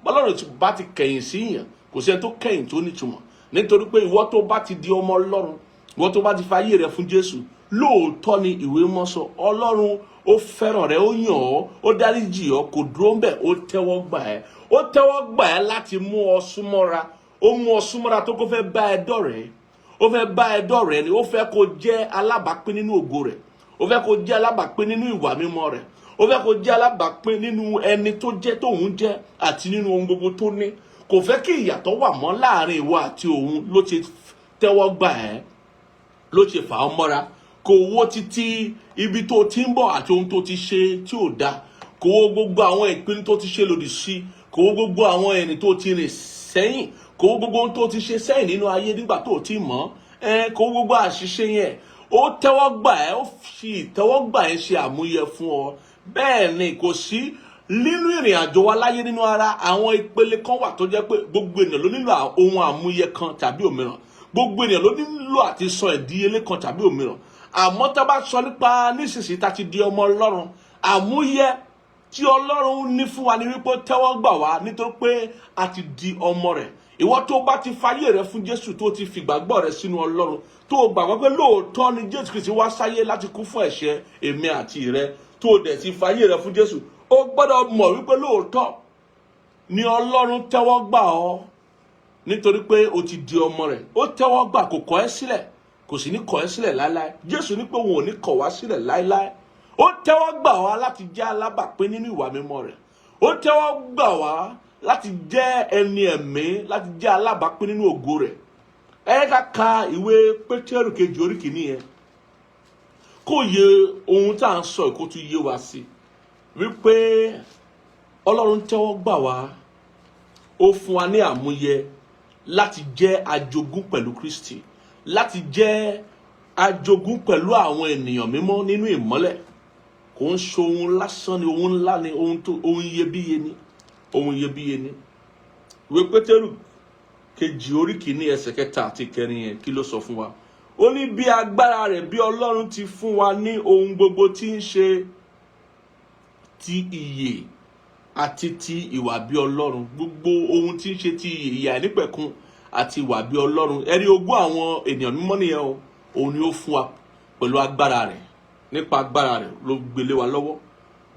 Bọ́lọ́run bá ti kẹ̀yìn sí yàn, kò sẹ́ni tó kẹ̀yìn tó nítumọ̀. Nítorí pé ìwọ tó bá ti di ọmọ Ọlọ́run, ìwọ tó bá ti fa ayé rẹ fún Jésù, lóòótọ́ ni ìwé mọ́ sọ. Ọlọ́run ó fẹ́ràn rẹ, ó yàn ọ́, ó dáríjì ọ́. Kò dúró ń bẹ̀, ó tẹ́wọ́ gbà ẹ́. Ó tẹ́wọ́ gbà ẹ́ láti mú ọ súnmọ́ra. Ó mú ọ súnmọ́ra tó kó fẹ́ bá ẹ dọ̀rẹ́. Ó fẹ́ bá ẹ dọ̀rẹ́ ni. Ó fẹ́ kó jẹ́ alábàápín nínú ògo rẹ̀, ó fẹ́ kó jẹ́ alábàápín nínú ìwà mímọ́ rẹ̀, ó fẹ́ kó jẹ́ alábàápín nínú ẹni tó jẹ́, tóun jẹ́, àti nínú ohun gbogbo tó ní. Kò fẹ́ kí ìyàtọ̀ wà mọ́ láàrin ìwọ àti òun. Ló ṣe tẹ́wọ́ gbà ẹ́, ló ṣe fà ọ́ mọ́ra. Kò wo títí ibi tó ti ń bọ̀ àti ohun tó ti ṣe tí ò dáa. Kò wo gbogbo àwọn ìpinnu tó ti ṣe lòdì sí. Kò wo gbogbo àwọn ẹni tó ti rìn sẹ́yìn. Kò wo gbogbo ohun tó ti ṣe sẹ́yìn nínú ayé nígbà tó ti mọ̀ ẹ. Kò wo gbogbo àṣìṣe yẹn. Ó tẹ́wọ́ gbà ẹ́, ó fi ìtẹ́wọ́gbà ẹ́ ṣe àmúyẹ fún ọ. Bẹ́ẹ̀ ni, kò sí nínú ìrìn àjò wa láyé nínú ara, àwọn ìpele kan wà tó jẹ́ pé gbogbo ènìyàn ló nílò ohun àmúyẹ kan tàbí òmíràn. Gbogbo ènìyàn ló nílò àti san ìdíyelé kan tàbí òmíràn. Àmọ́ tá a bá sọ nípa nísinsìnyí tá a ti di ọmọ Ọlọ́run, àmúyẹ tí Ọlọ́run ní fún wa ni wípé ó tẹ́wọ́ gbà wá nítorí pé a ti di ọmọ rẹ̀. Ìwọ tó bá ti fayé rẹ fún Jésù, tó ti fìgbàgbọ́ rẹ sínú Ọlọ́run, tó gbàgbọ́ pé lóòótọ́ ni Jésù Kristi wá sáyé láti kú fún ẹ̀ṣẹ̀ èmi àti rẹ, tó dẹ̀ ti fayé rẹ fún Jésù, ó gbọ́dọ̀ mọ̀ wípé lóòótọ́ ni Ọlọ́run tẹ́wọ́ gbà ọ́, nítorí pé o ti di ọmọ rẹ̀. Ó tẹ́wọ́ gbà, kò kọ̀ ẹ́ sílẹ̀, kò sì ní kọ̀ ẹ́ sílẹ̀ láéláé. Jésù ní pé òun ò ní kọ̀ wá sílẹ̀ láéláé. Ó tẹ́wọ́ gbà wá láti jẹ́ alábàápín nínú ìwà mímọ́ rẹ̀. Ó tẹ́wọ́ gbà wá láti jẹ́ ẹni ẹ̀mí, láti jẹ́ alábàápín nínú ògo rẹ̀. Ẹ ká ka ìwé Pétérù kejì orí kìíní yẹn, kó yé ohun tá à ń sọ, kó tún yé wa sí wípé Ọlọ́run tẹ́wọ́ gbà wá. Ó fún wa ní àmúyẹ láti jẹ́ ajogún pẹ̀lú Kristi, láti jẹ́ ajogún pẹ̀lú àwọn ènìyàn mímọ́ nínú ìmọ́lẹ̀. Kò ń ṣe ohun lásán ni, ohun ńlá ni, ohun iyebíye ni, ohun iyebíye ni. Ìwé Pétérù kejì orí kìíní, ẹsẹ̀ kẹta àti kẹrin yẹn, kí ló sọ fún wa? Ó ní bí agbára rẹ̀, bí Ọlọ́run ti fún wa ní ohun gbogbo tí ń ṣe ti ìyè àti ti ìwà bí Ọlọ́run. Gbogbo ohun tí ń ṣe ti ìyè, ìyè àìnípẹ̀kun àti ìwà bí Ọlọ́run. Ẹ̀rí ogún àwọn ènìyàn mímọ́ nìyẹn o. Òun ni ó fún wa pẹ̀lú agbára rẹ̀. Nípa agbára rẹ̀ ló gbélé wa lọ́wọ́.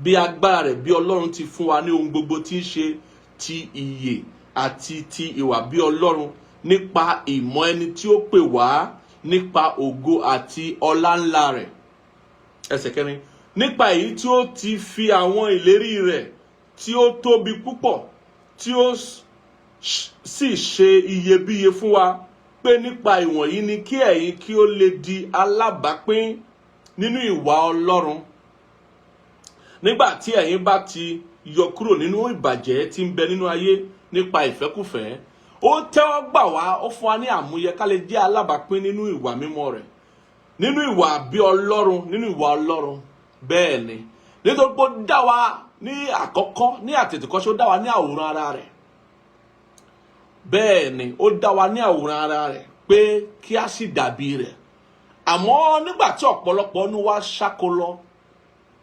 Bí agbára rẹ̀, bí Ọlọ́run ti fún wa ní ohun gbogbo tí ń ṣe ti ìyè àti ti ìwà bí Ọlọ́run, nípa ìmọ̀ ẹni tí ó pè wá nípa ògo àti ọlá ńlá rẹ̀. Ẹsẹ̀ kẹrin: nípa èyí tí ó ti fi àwọn ìlérí rẹ̀ tí ó tóbi púpọ̀, tí ó sì ṣe iyebíye fún wa, pé nípa ìwọ̀nyí ni kí ẹ̀yin kí ó lè di alábàápín nínú ìwà Ọlọ́run, nígbà tí ẹ̀yin bá ti yọ kúrò nínú ìbàjẹ́ tí ń bẹ nínú ayé nípa ìfẹ́kùfẹ́. Ó tẹ́wọ́ gbà wá, ó fún wa ní àmúyẹ ká lè jẹ́ alábàápín nínú ìwà mímọ́ rẹ̀, nínú ìwà bí Ọlọ́run, nínú ìwà Ọlọ́run. Bẹ́ẹ̀ ni, nítorí pé ó dá wa ní àkọ́kọ́, ní àtètèkọ́ṣe, ó dá wa ní àwòrán ara rẹ̀. Bẹ́ẹ̀ ni, ó dá wa ní àwòrán ara rẹ̀ pé kí a sì dàbí rẹ̀. Àmọ́ nígbà tí ọ̀pọ̀lọpọ̀ nínú wa ṣáko lọ,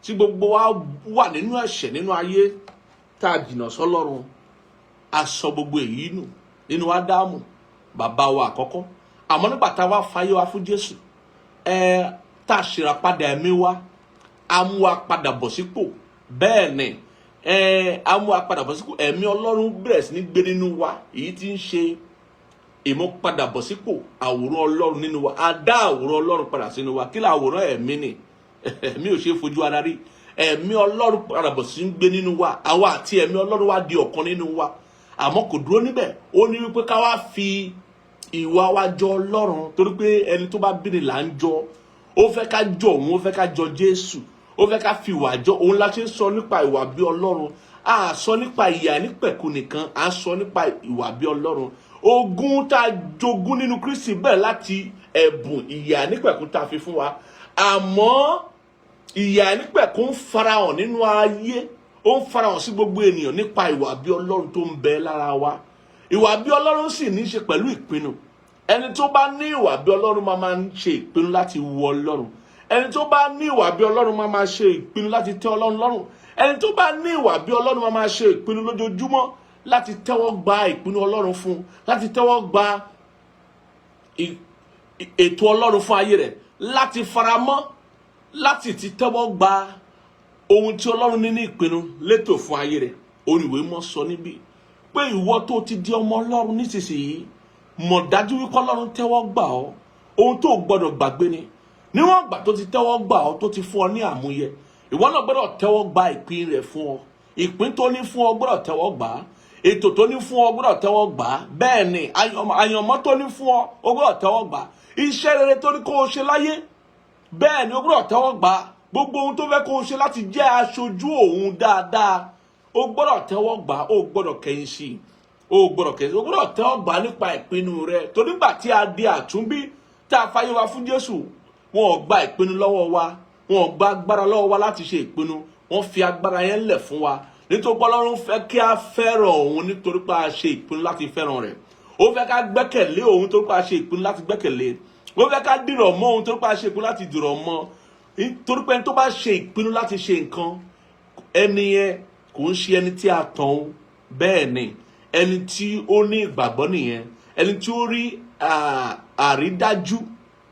tí gbogbo wa wà nínú ẹ̀ṣẹ̀, nínú ayé, tá a jìnnà sọ́lọ́run, a sọ gbogbo èyí nù nínú Ádámù, bàbá wa àkọ́kọ́. Àmọ́ nígbà tá a wá fayé wa fún Jésù, ẹ tá a ṣèràpadà ẹ̀mí wa, a mú wa padà bọ̀ sípò. Bẹ́ẹ̀ ni, ẹ a mú wa padà bọ̀ sípò. Ẹ̀mí Ọlọ́run bẹ̀rẹ̀ sí ní gbé nínú wa, èyí tí ń ṣe ìmúpadàbọ̀sípò àwòrán Ọlọ́run nínú wa. A dá àwòrán Ọlọ́run padà sínú wa. Kí ló àwòrán? Ẹ̀mí ni. Ẹ̀mí ò ṣe é fojú ara rí. Ẹ̀mí Ọlọ́run padà bọ̀ sí ń gbé nínú wa. Àwa àti ẹ̀mí Ọlọ́run wá di ọ̀kan nínú wa. Àmọ́ kò dúró níbẹ̀. Ó ní wípé ká wá fi ìwà wa jọ Ọlọ́run, torí pé ẹni tó bá bí ni là ń jọ. Ó fẹ́ ká jọ òun, ó fẹ́ ká jọ Jésù, ó fẹ́ ká fi ìwà jọ òun. La ṣe ń sọ nípa ìwà bí Ọlọ́run. A sọ nípa ìyè àìnípẹ̀kun nìkan, a sọ nípa ìwà bí Ọlọ́run. Ogún tá a jogún nínú Kristi bẹ̀rẹ̀ láti ẹ̀bùn ìyè àìnípẹ̀kun tá a fi fún wa. Àmọ́ ìyè àìnípẹ̀kun ń farahàn nínú ayé, ó ń farahàn sí gbogbo ènìyàn nípa ìwà bí Ọlọ́run tó ń bẹ lára wa. Ìwà bí Ọlọ́run sì ní í ṣe pẹ̀lú ìpinnu. Ẹni tó bá ní ìwà bí Ọlọ́run máa máa ń ṣe ìpinnu láti wu Ọlọ́run. Ẹni tó bá ní ìwà bí Ọlọ́run máa máa ṣe ìpinnu láti tẹ́ Ọlọ́run lọ́rùn. Ẹni tó bá ní ìwà bí Ọlọ́run máa máa ṣe ìpinnu lójoojúmọ́ láti tẹ́wọ́ gba ìpinnu Ọlọ́run fún, láti tẹ́wọ́ gba ètò Ọlọ́run fún ayé rẹ̀, láti faramọ́, láti ti tẹ́wọ́ gba ohun tí Ọlọ́run ní ní ìpinnu létò fún ayé rẹ̀. Oníwèé mọ́ sọ níbí pé ìwọ tó ti di ọmọ Ọlọ́run nísinsìnyí, mọ̀ dájú wípé Ọlọ́run tẹ́wọ́ gbà ọ́. Ohun tó gbọ́dọ̀ gbàgbé ni, níwọ̀n ìgbà tó ti tẹ́wọ́ gbà ọ́, tó ti fún ọ ní àmúyẹ, ìwọ náà gbọ́dọ̀ tẹ́wọ́ gba ìpín rẹ̀ fún ọ. Ìpín tó ní fún ọ, gbọ́dọ̀ tẹ́wọ́ gbà á. Ètò tó ní fún ọ, gbọ́dọ̀ tẹ́wọ́ gbà á. Bẹ́ẹ̀ ni, àyànmọ́ tó ní fún ọ, o gbọ́dọ̀ tẹ́wọ́ gbà á. Iṣẹ́ rere tó ní kó o ṣe láyé, bẹ́ẹ̀ ni, o gbọ́dọ̀ tẹ́wọ́ gbà á. Gbogbo ohun tó fẹ́ kó o ṣe láti jẹ́ aṣojú òun dáadáa, o gbọ́dọ̀ tẹ́wọ́ gbà á. O gbọ́dọ̀ kẹ̀yìn sí i, o gbọ́dọ̀ kẹ̀yìn sí i. O gbọ́dọ̀ tẹ́wọ́ gbà á nípa ìpinnu rẹ, torí nígbà tí a di àtúnbí, tá a fayé wa fún Jésù, wọn ò gba ìpinnu lọ́wọ́ wa, wọn ò gba agbára lọ́wọ́ wa láti ṣe ìpinnu. Wọ́n fi agbára yẹn lẹ̀ fún wa, nítorí pé Ọlọ́run fẹ́ kí a fẹ́ràn òun, nítorí pé a ṣe ìpinnu láti fẹ́ràn rẹ̀. Ó fẹ́ ká gbẹ́kẹ̀lé òun, torí pé a ṣe ìpinnu láti gbẹ́kẹ̀lé. Ó fẹ́ ká dìrọ̀ mọ́ òun, torí pé a ṣe ìpinnu láti dìrọ̀ mọ́. Nítorí pé ẹni tó bá ṣe ìpinnu láti ṣe nǹkan, ẹni yẹn kò ń ṣe ẹni tí a tàn ó. Bẹ́ẹ̀ ni, Ẹni tí ó ní ìgbàgbọ́ nìyẹn, ẹni tí ó rí àrídájú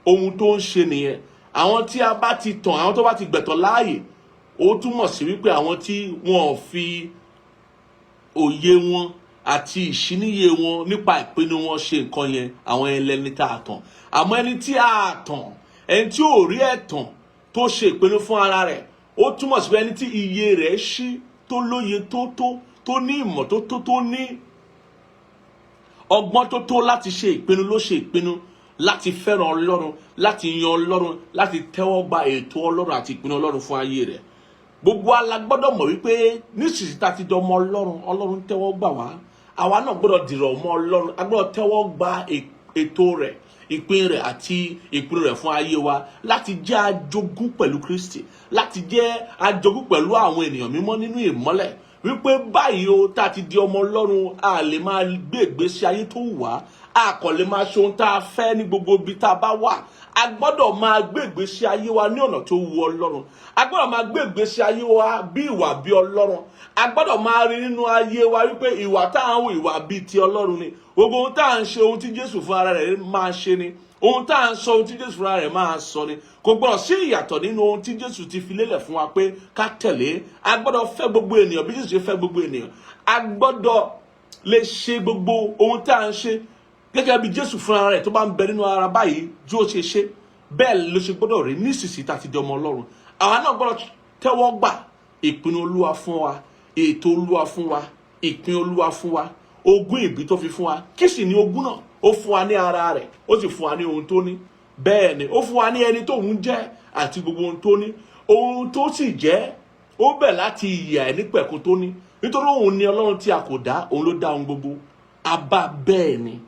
ohun tó ń ṣe nìyẹn. Àwọn tí a bá ti tàn, àwọn tó bá ti gbẹ̀tàn láàyè, ó túmọ̀ sí wípé àwọn tí wọn ò fi òye wọn àti ìṣíníyè wọn nípa ìpinnu wọn ṣe nǹkan yẹn, àwọn ẹlẹ́ni tá a tàn. Àmọ́ ẹni tí a tàn, ẹni tí ò rí ẹ̀tàn tó ṣe ìpinnu fún ara rẹ̀, ó túmọ̀ sí pé ẹni tí iye rẹ̀ ṣí, tó lóye tó tó, tó ní ìmọ̀ tó tó, tó ní ọgbọ́n tó tó láti ṣe ìpinnu, ló ṣe ìpinnu láti fẹ́ràn Ọlọ́run, láti yan Ọlọ́run, láti tẹ́wọ́ gba ètò Ọlọ́run àti ìpinnu Ọlọ́run fún ayé rẹ̀. Gbogbo wa la gbọ́dọ̀ mọ̀ wípé nísinsìnyí tá a ti dọmọ Ọlọ́run, Ọlọ́run tẹ́wọ́ gbà wá. Àwa náà gbọ́dọ̀ dìrọ̀ mọ́ Ọlọ́run. A gbọ́dọ̀ tẹ́wọ́ gba ètò rẹ̀, ìpín rẹ̀ àti ìpinnu rẹ̀ fún ayé wa, láti jẹ́ ajogún pẹ̀lú Kristi, láti jẹ́ ajogún pẹ̀lú àwọn ènìyàn mímọ́ nínú ìmọ́lẹ̀, wípé báyìí o, tá a ti di ọmọ Ọlọ́run, a lè máa gbé ìgbésí ayé tó wù wá, a kò lè máa ṣe ohun tá a fẹ́ ní gbogbo ibi tá a bá wà. A gbọ́dọ̀ máa gbé ìgbésí ayé wa ní ọ̀nà tó wu Ọlọ́run. A gbọ́dọ̀ máa gbé ìgbésí ayé wa bí ìwà bí Ọlọ́run. A gbọ́dọ̀ máa rí nínú ayé wa wípé ìwà tá à ń hù, ìwà bíi ti Ọlọ́run ni. Gbogbo ohun tá à ń ṣe, ohun tí Jésù fún ara rẹ̀ máa ṣe ni. Ohun tá à ń sọ, ohun tí Jésù fúnra rẹ̀ máa sọ ni. Kò gbọ́dọ̀ sí ìyàtọ̀ nínú ohun tí Jésù ti fi lélẹ̀ fún wa pé ká tẹ̀lé. A gbọ́dọ̀ fẹ́ gbogbo ènìyàn bí Jésù ṣe fẹ́ gbogbo ènìyàn. A gbọ́dọ̀ lè ṣe gbogbo ohun tá à ń ṣe gẹ́gẹ́ bí Jésù fúnra rẹ̀ tó bá ń bẹ nínú ara báyìí bí ó ṣe ṣe, bẹ́ẹ̀ ló ṣe gbọ́dọ̀ rí nísinsìnyí tá a ti di ọmọ Ọlọ́run. Àwa náà gbọ́dọ̀ tẹ́wọ́ gbà ìpinnu Olúwa fún wa, ètò Olúwa fún wa, ìpín Olúwa fún wa, ogún ìbí tó fi fún wa. Kí sì ni ogún náà? Ó fún wa ní ara rẹ̀, ó sì fún wa ní ohun tó ní. Bẹ́ẹ̀ ni, ó fún wa ní ẹni tóun jẹ́ àti gbogbo ohun tó ní. Ohun tó sì jẹ́, ó bẹ̀ láti ìyè àìnípẹ̀kun tó ní, nítorí òun ni Ọlọ́run tí a kò dá, òun ló dá ohun gbogbo. Abá bẹ́ẹ̀ ni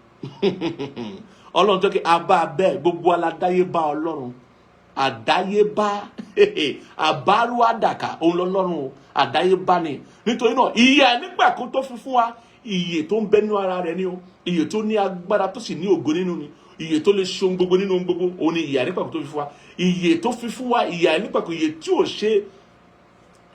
Ọlọ́run tó kí abá bẹ́ẹ̀. Gbogbo aládáyé bá Ọlọ́run, àdáyébá, àbárúàdàkà, òun lọ́lọ́run o, àdáyébá ni. Nítorí náà, ìyè àìnípẹ̀kun tó fi fún wa, ìyè tó ń bẹ nínú ara rẹ̀ ni o, ìyè tó ní agbára, tó sì ní ògo nínú ni, ìyè tó lè ṣe ohun gbogbo nínú ohun gbogbo, òun ni ìyè àìnípẹ̀kun tó fi fún wa. Ìyè tó fi fún wa, ìyè àìnípẹ̀kun, ìyè tí ò ṣe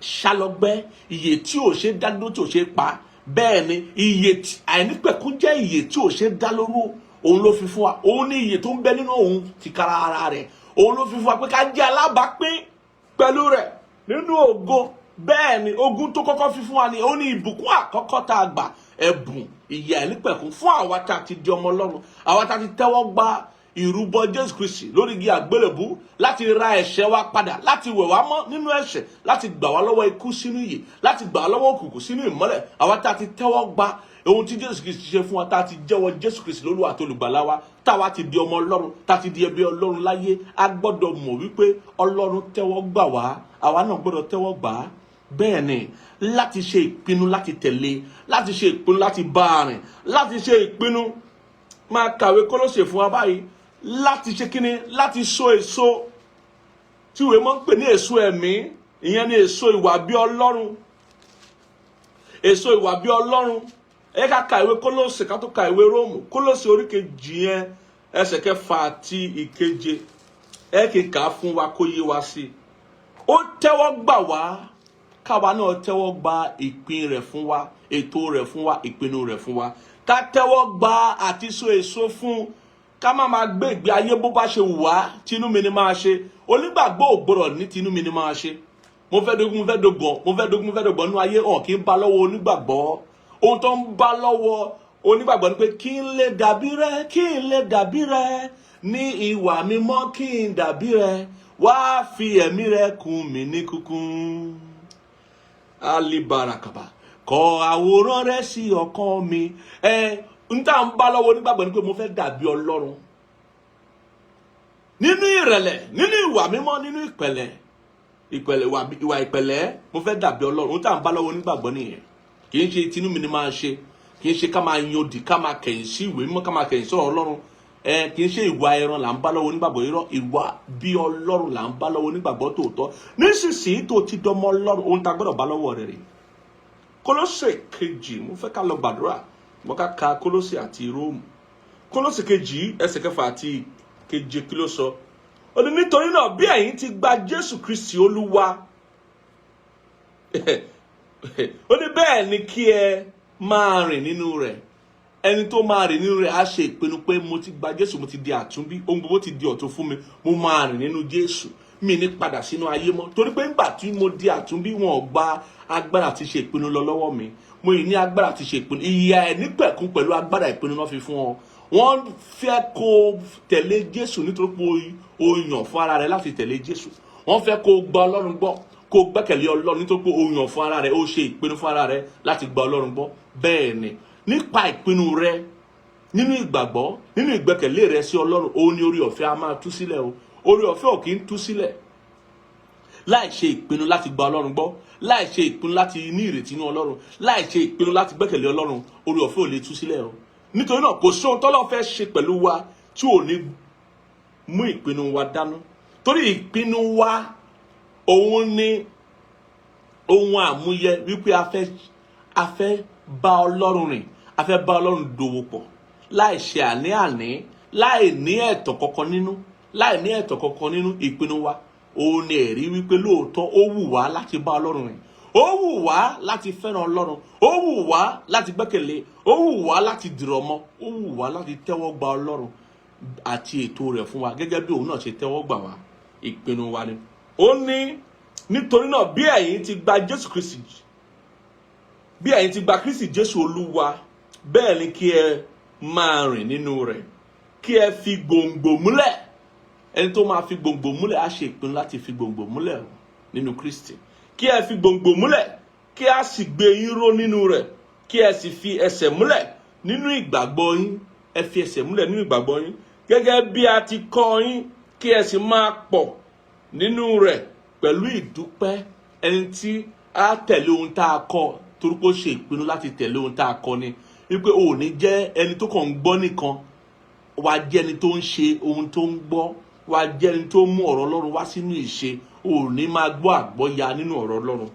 ṣálọgbẹ́, ìyè tí ò ṣe dádúró, tí ò ṣe pa. Bẹ́ẹ̀ ni, ìyè àìnípẹ̀kun jẹ́ ìyè tí ò ṣe dá lóró. Òun ló fi fún wa. Òun ní ìyè tó ń bẹ nínú òun tìkára ara rẹ̀. Òun ló fi fún wa pé ká jẹ́ alábàápín pẹ̀lú rẹ̀ nínú ògo. Bẹ́ẹ̀ ni, ogún tó kọ́kọ́ fi fún wa ni ó ní ìbùkún àkọ́kọ́ tá a gbà, ẹ̀bùn ìyè àìnípẹ̀kun fún àwa tá a ti di ọmọ Ọlọ́run, àwa tá a ti tẹ́wọ́ gba ìrúbọ Jésù Kristi lórí igi àgbélébú láti ra ẹ̀ṣẹ̀ wa padà, láti wẹ̀ wá mọ́ nínú ẹ̀ṣẹ̀, láti gbà wá lọ́wọ́ ikú sínú ìyè, láti gbà wá lọ́wọ́ òkùnkùn sínú ìmọ́lẹ̀. Àwa tá a ti tẹ́wọ́ gba ohun tí Jésù Kristi ṣe fún wa, tá a ti jẹ́wọ́ Jésù Kristi lólúwa àti olùgbàlà wa, táwa ti di ọmọ Ọlọ́run, tá a ti di ẹbí Ọlọ́run láyé, a gbọ́dọ̀ mọ̀ wípé Ọlọ́run tẹ́wọ́ gbà wá. Àwa náà gbọ́dọ̀ tẹ́wọ́ gbà á. Bẹ́ẹ̀ ni, láti ṣe ìpinnu láti tẹ̀lé, láti ṣe ìpinnu láti bá a rìn, láti ṣe ìpinnu máa kàwé Kólósè fún wa báyìí, láti ṣe kíni? Láti so èso tí ìwé máa ń pè ní èso ẹ̀mí. Ìyẹn ní èso ìwà bí Ọlọ́run, èso ìwà bí Ọlọ́run. Ẹ ká ka ìwé Kólósè ká tó ka ìwé Róòmù. Kólósè orí kejì yẹn, ẹsẹ̀ kẹfà àti ìkeje, ẹ kì í kà á fún wa kó yé wa sí i. Ó tẹ́wọ́ gbà wá, káwa náà tẹ́wọ́ gba ìpín rẹ̀ fún wa, ètò rẹ̀ fún wa, ìpinnu rẹ̀ fún wa. Ká tẹ́wọ́ gba àti so èso fún, ká má máa gbé ìgbé ayé bó bá ṣe wù wá. Tinú mi ni máa ṣe. Onígbàgbọ́ ò gbọ́dọ̀ ní tinú mi ni máa ṣe. Mo fẹ́ dogun, mo fẹ́ dogbọ̀n, mo fẹ́ dogun, mo fẹ́ dogbọ̀n nínú ayé hàn kí n bá lọ́wọ́ onígbàgbọ́. Ohun tó ń bá lọ́wọ́ onígbàgbọ́ ni pé kí n lè dàbí rẹ, kí n lè dàbí rẹ ní ìwà mímọ́, kí n dàbí rẹ, wá fi ẹ̀mí rẹ kún mi ní kúkún. Alibarakaba kọ àwòrán rẹ sí ọkàn mi. Ẹ n tá n bá lọ́wọ́ onígbàgbọ́ ni pé mo fẹ́ dàbí Ọlọ́run nínú ìrẹ̀lẹ̀, nínú ìwà mímọ́, nínú ìpẹ̀lẹ́, ìpẹ̀lẹ́, ìwà ìpẹ̀lẹ́. Mo fẹ́ dàbí Ọlọ́run. N tá n bá lọ́wọ́ onígbàgbọ́ nìyẹn. Kì í ṣe tinú mi ni máa ṣe, kì í ṣe ká máa yan òdì, ká máa kẹ̀yìn sí ìwé mímọ́, ká máa kẹ̀yìn sọ̀rọ̀ Ọlọ́run. Ẹ kì í ṣe ìwà ẹran là ń bá lọ́wọ́ onígbàgbọ́. Irọ́, ìwà bí Ọlọ́run là ń bá lọ́wọ́ onígbàgbọ́ tòótọ́. Nísinsìnyí tó ti dọmọ Ọlọ́run, ohun tá a gbọ́dọ̀ bá lọ́wọ́ rẹ̀ rèé. Kólósè kejì, mo fẹ́ ká lọ gbàdúrà, mo ká ka Kólósè àti Róòmù. Kólósè kejì, ẹsẹ̀ kẹfà àti keje, kí ló sọ? Ó ní, nítorí náà, bí ẹ̀yin ti gba Jésù Kristi Olúwa, ó ní bẹ́ẹ̀ ni kí ẹ máa rìn nínú rẹ̀. Ẹni tó máa rìn nínú rẹ̀ á ṣe ìpinnu pé mo ti gba Jésù, mo ti di àtúnbí, ohun gbogbo ti di ọ̀tun fún mi, mo máa rìn nínú Jésù, mi ní padà sínú ayé mọ́, torí pé ńgbà tí mo di àtúnbí, wọn ò gba agbára àti ṣe ìpinnu lọ lọ́wọ́ mi. Mo yìí ní agbára àti ṣe ìpinnu. Ìyà ẹ̀ nípẹ̀kún pẹ̀lú agbára ìpinnu náà fi fún ọ. Wọ́n fẹ́ kó o tẹ̀lé Jésù nítorí pé o yàn fún ara rẹ láti tẹ̀lé Jésù. Wọ́n fẹ́ kó o gba Ọlọ́run gbọ́, kó o gbẹ́kẹ̀lé Ọlọ́run nítorí pé o yàn fún ara rẹ, o ṣe ìpinnu fún ara rẹ láti gba Ọlọ́run gbọ́. Bẹ́ẹ̀ ni, nípa ìpinnu rẹ nínú ìgbàgbọ́, nínú ìgbẹ́kẹ̀lé rẹ sí Ọlọ́run, òun ni orí ọ̀fẹ́ a máa tú sílẹ̀ o. Orí ọ̀fẹ́ ò kì í tú sílẹ̀ láì ṣe ìpinnu láti gba Ọlọ́run gbọ́, láì ṣe ìpinnu láti ní ìrètí inú Ọlọ́run, láì ṣe ìpinnu láti gbẹ́kẹ̀lé Ọlọ́run. Orí ọ̀fẹ́ ò lè tú sílẹ̀ o. Nítorí náà, kò sóhun tọ́lọ́run fẹ́ ṣe pẹ̀lú wa tí ò ní mú ìpinnu wa dánú, torí ìpinnu wa òun ni ohun àmúyẹ wípé a fẹ́ bá Ọlọ́run rìn, a fẹ́ bá Ọlọ́run dòwò pọ̀ láì ṣe àní-àní, láì ní ẹ̀tọ́ kankan nínú, láì ní ẹ̀tọ́ kankan nínú. Ìpinnu wa òun ni ẹ̀rí wípé lóòótọ́ ó wù wá láti bá Ọlọ́run rìn, ó wù wá láti fẹ́ràn Ọlọ́run, ó wù wá láti gbẹ́kẹ̀lé, ó wù wá láti dìrọ̀ mọ́, ó wù wá láti tẹ́wọ́ gba Ọlọ́run àti ètò rẹ̀ fún wa gẹ́gẹ́ bí òun náà ṣe tẹ́wọ́ gbà wá. Ìpinnu wa ni. Ó ní nítorí náà, bí ẹ̀yin ti gba Jésù Kristi, bí ẹ̀yin ti gba Kristi Jésù Olúwa, bẹ́ẹ̀ ni kí ẹ máa rìn nínú rẹ̀, kí ẹ fi gbòǹgbò múlẹ̀. Ẹni tó máa fi gbòǹgbò múlẹ̀ á ṣe ìpinnu láti fi gbòǹgbò múlẹ̀ nínú Kristi. Kí ẹ fi gbòǹgbò múlẹ̀, kí a sì gbé yín ró nínú rẹ̀, kí ẹ sì fi ẹsẹ̀ múlẹ̀ nínú ìgbàgbọ́ yín. Ẹ fi ẹsẹ̀ múlẹ̀ nínú ìgbàgbọ́ yín gẹ́gẹ́ bí a ti kọ́ yín, kí ẹ sì máa pọ̀ nínú rẹ̀ pẹ̀lú ìdúpẹ́. Ẹni tí á tẹ̀lé ohun tá a kọ́, torí pé ó ṣe ìpinnu láti tẹ̀lé ohun tá a kọ́ ni wípé o ò ní jẹ́ ẹni tó kàn ń gbọ́ nìkan, wàá jẹ́ ẹni tó ń ṣe ohun tó ń gbọ́, wàá jẹ́ ẹni tó mú ọ̀rọ̀ Ọlọ́run wá sínú ìṣe. O ò ní máa gbọ́ àgbọ́ya nínú ọ̀rọ̀ Ọlọ́run.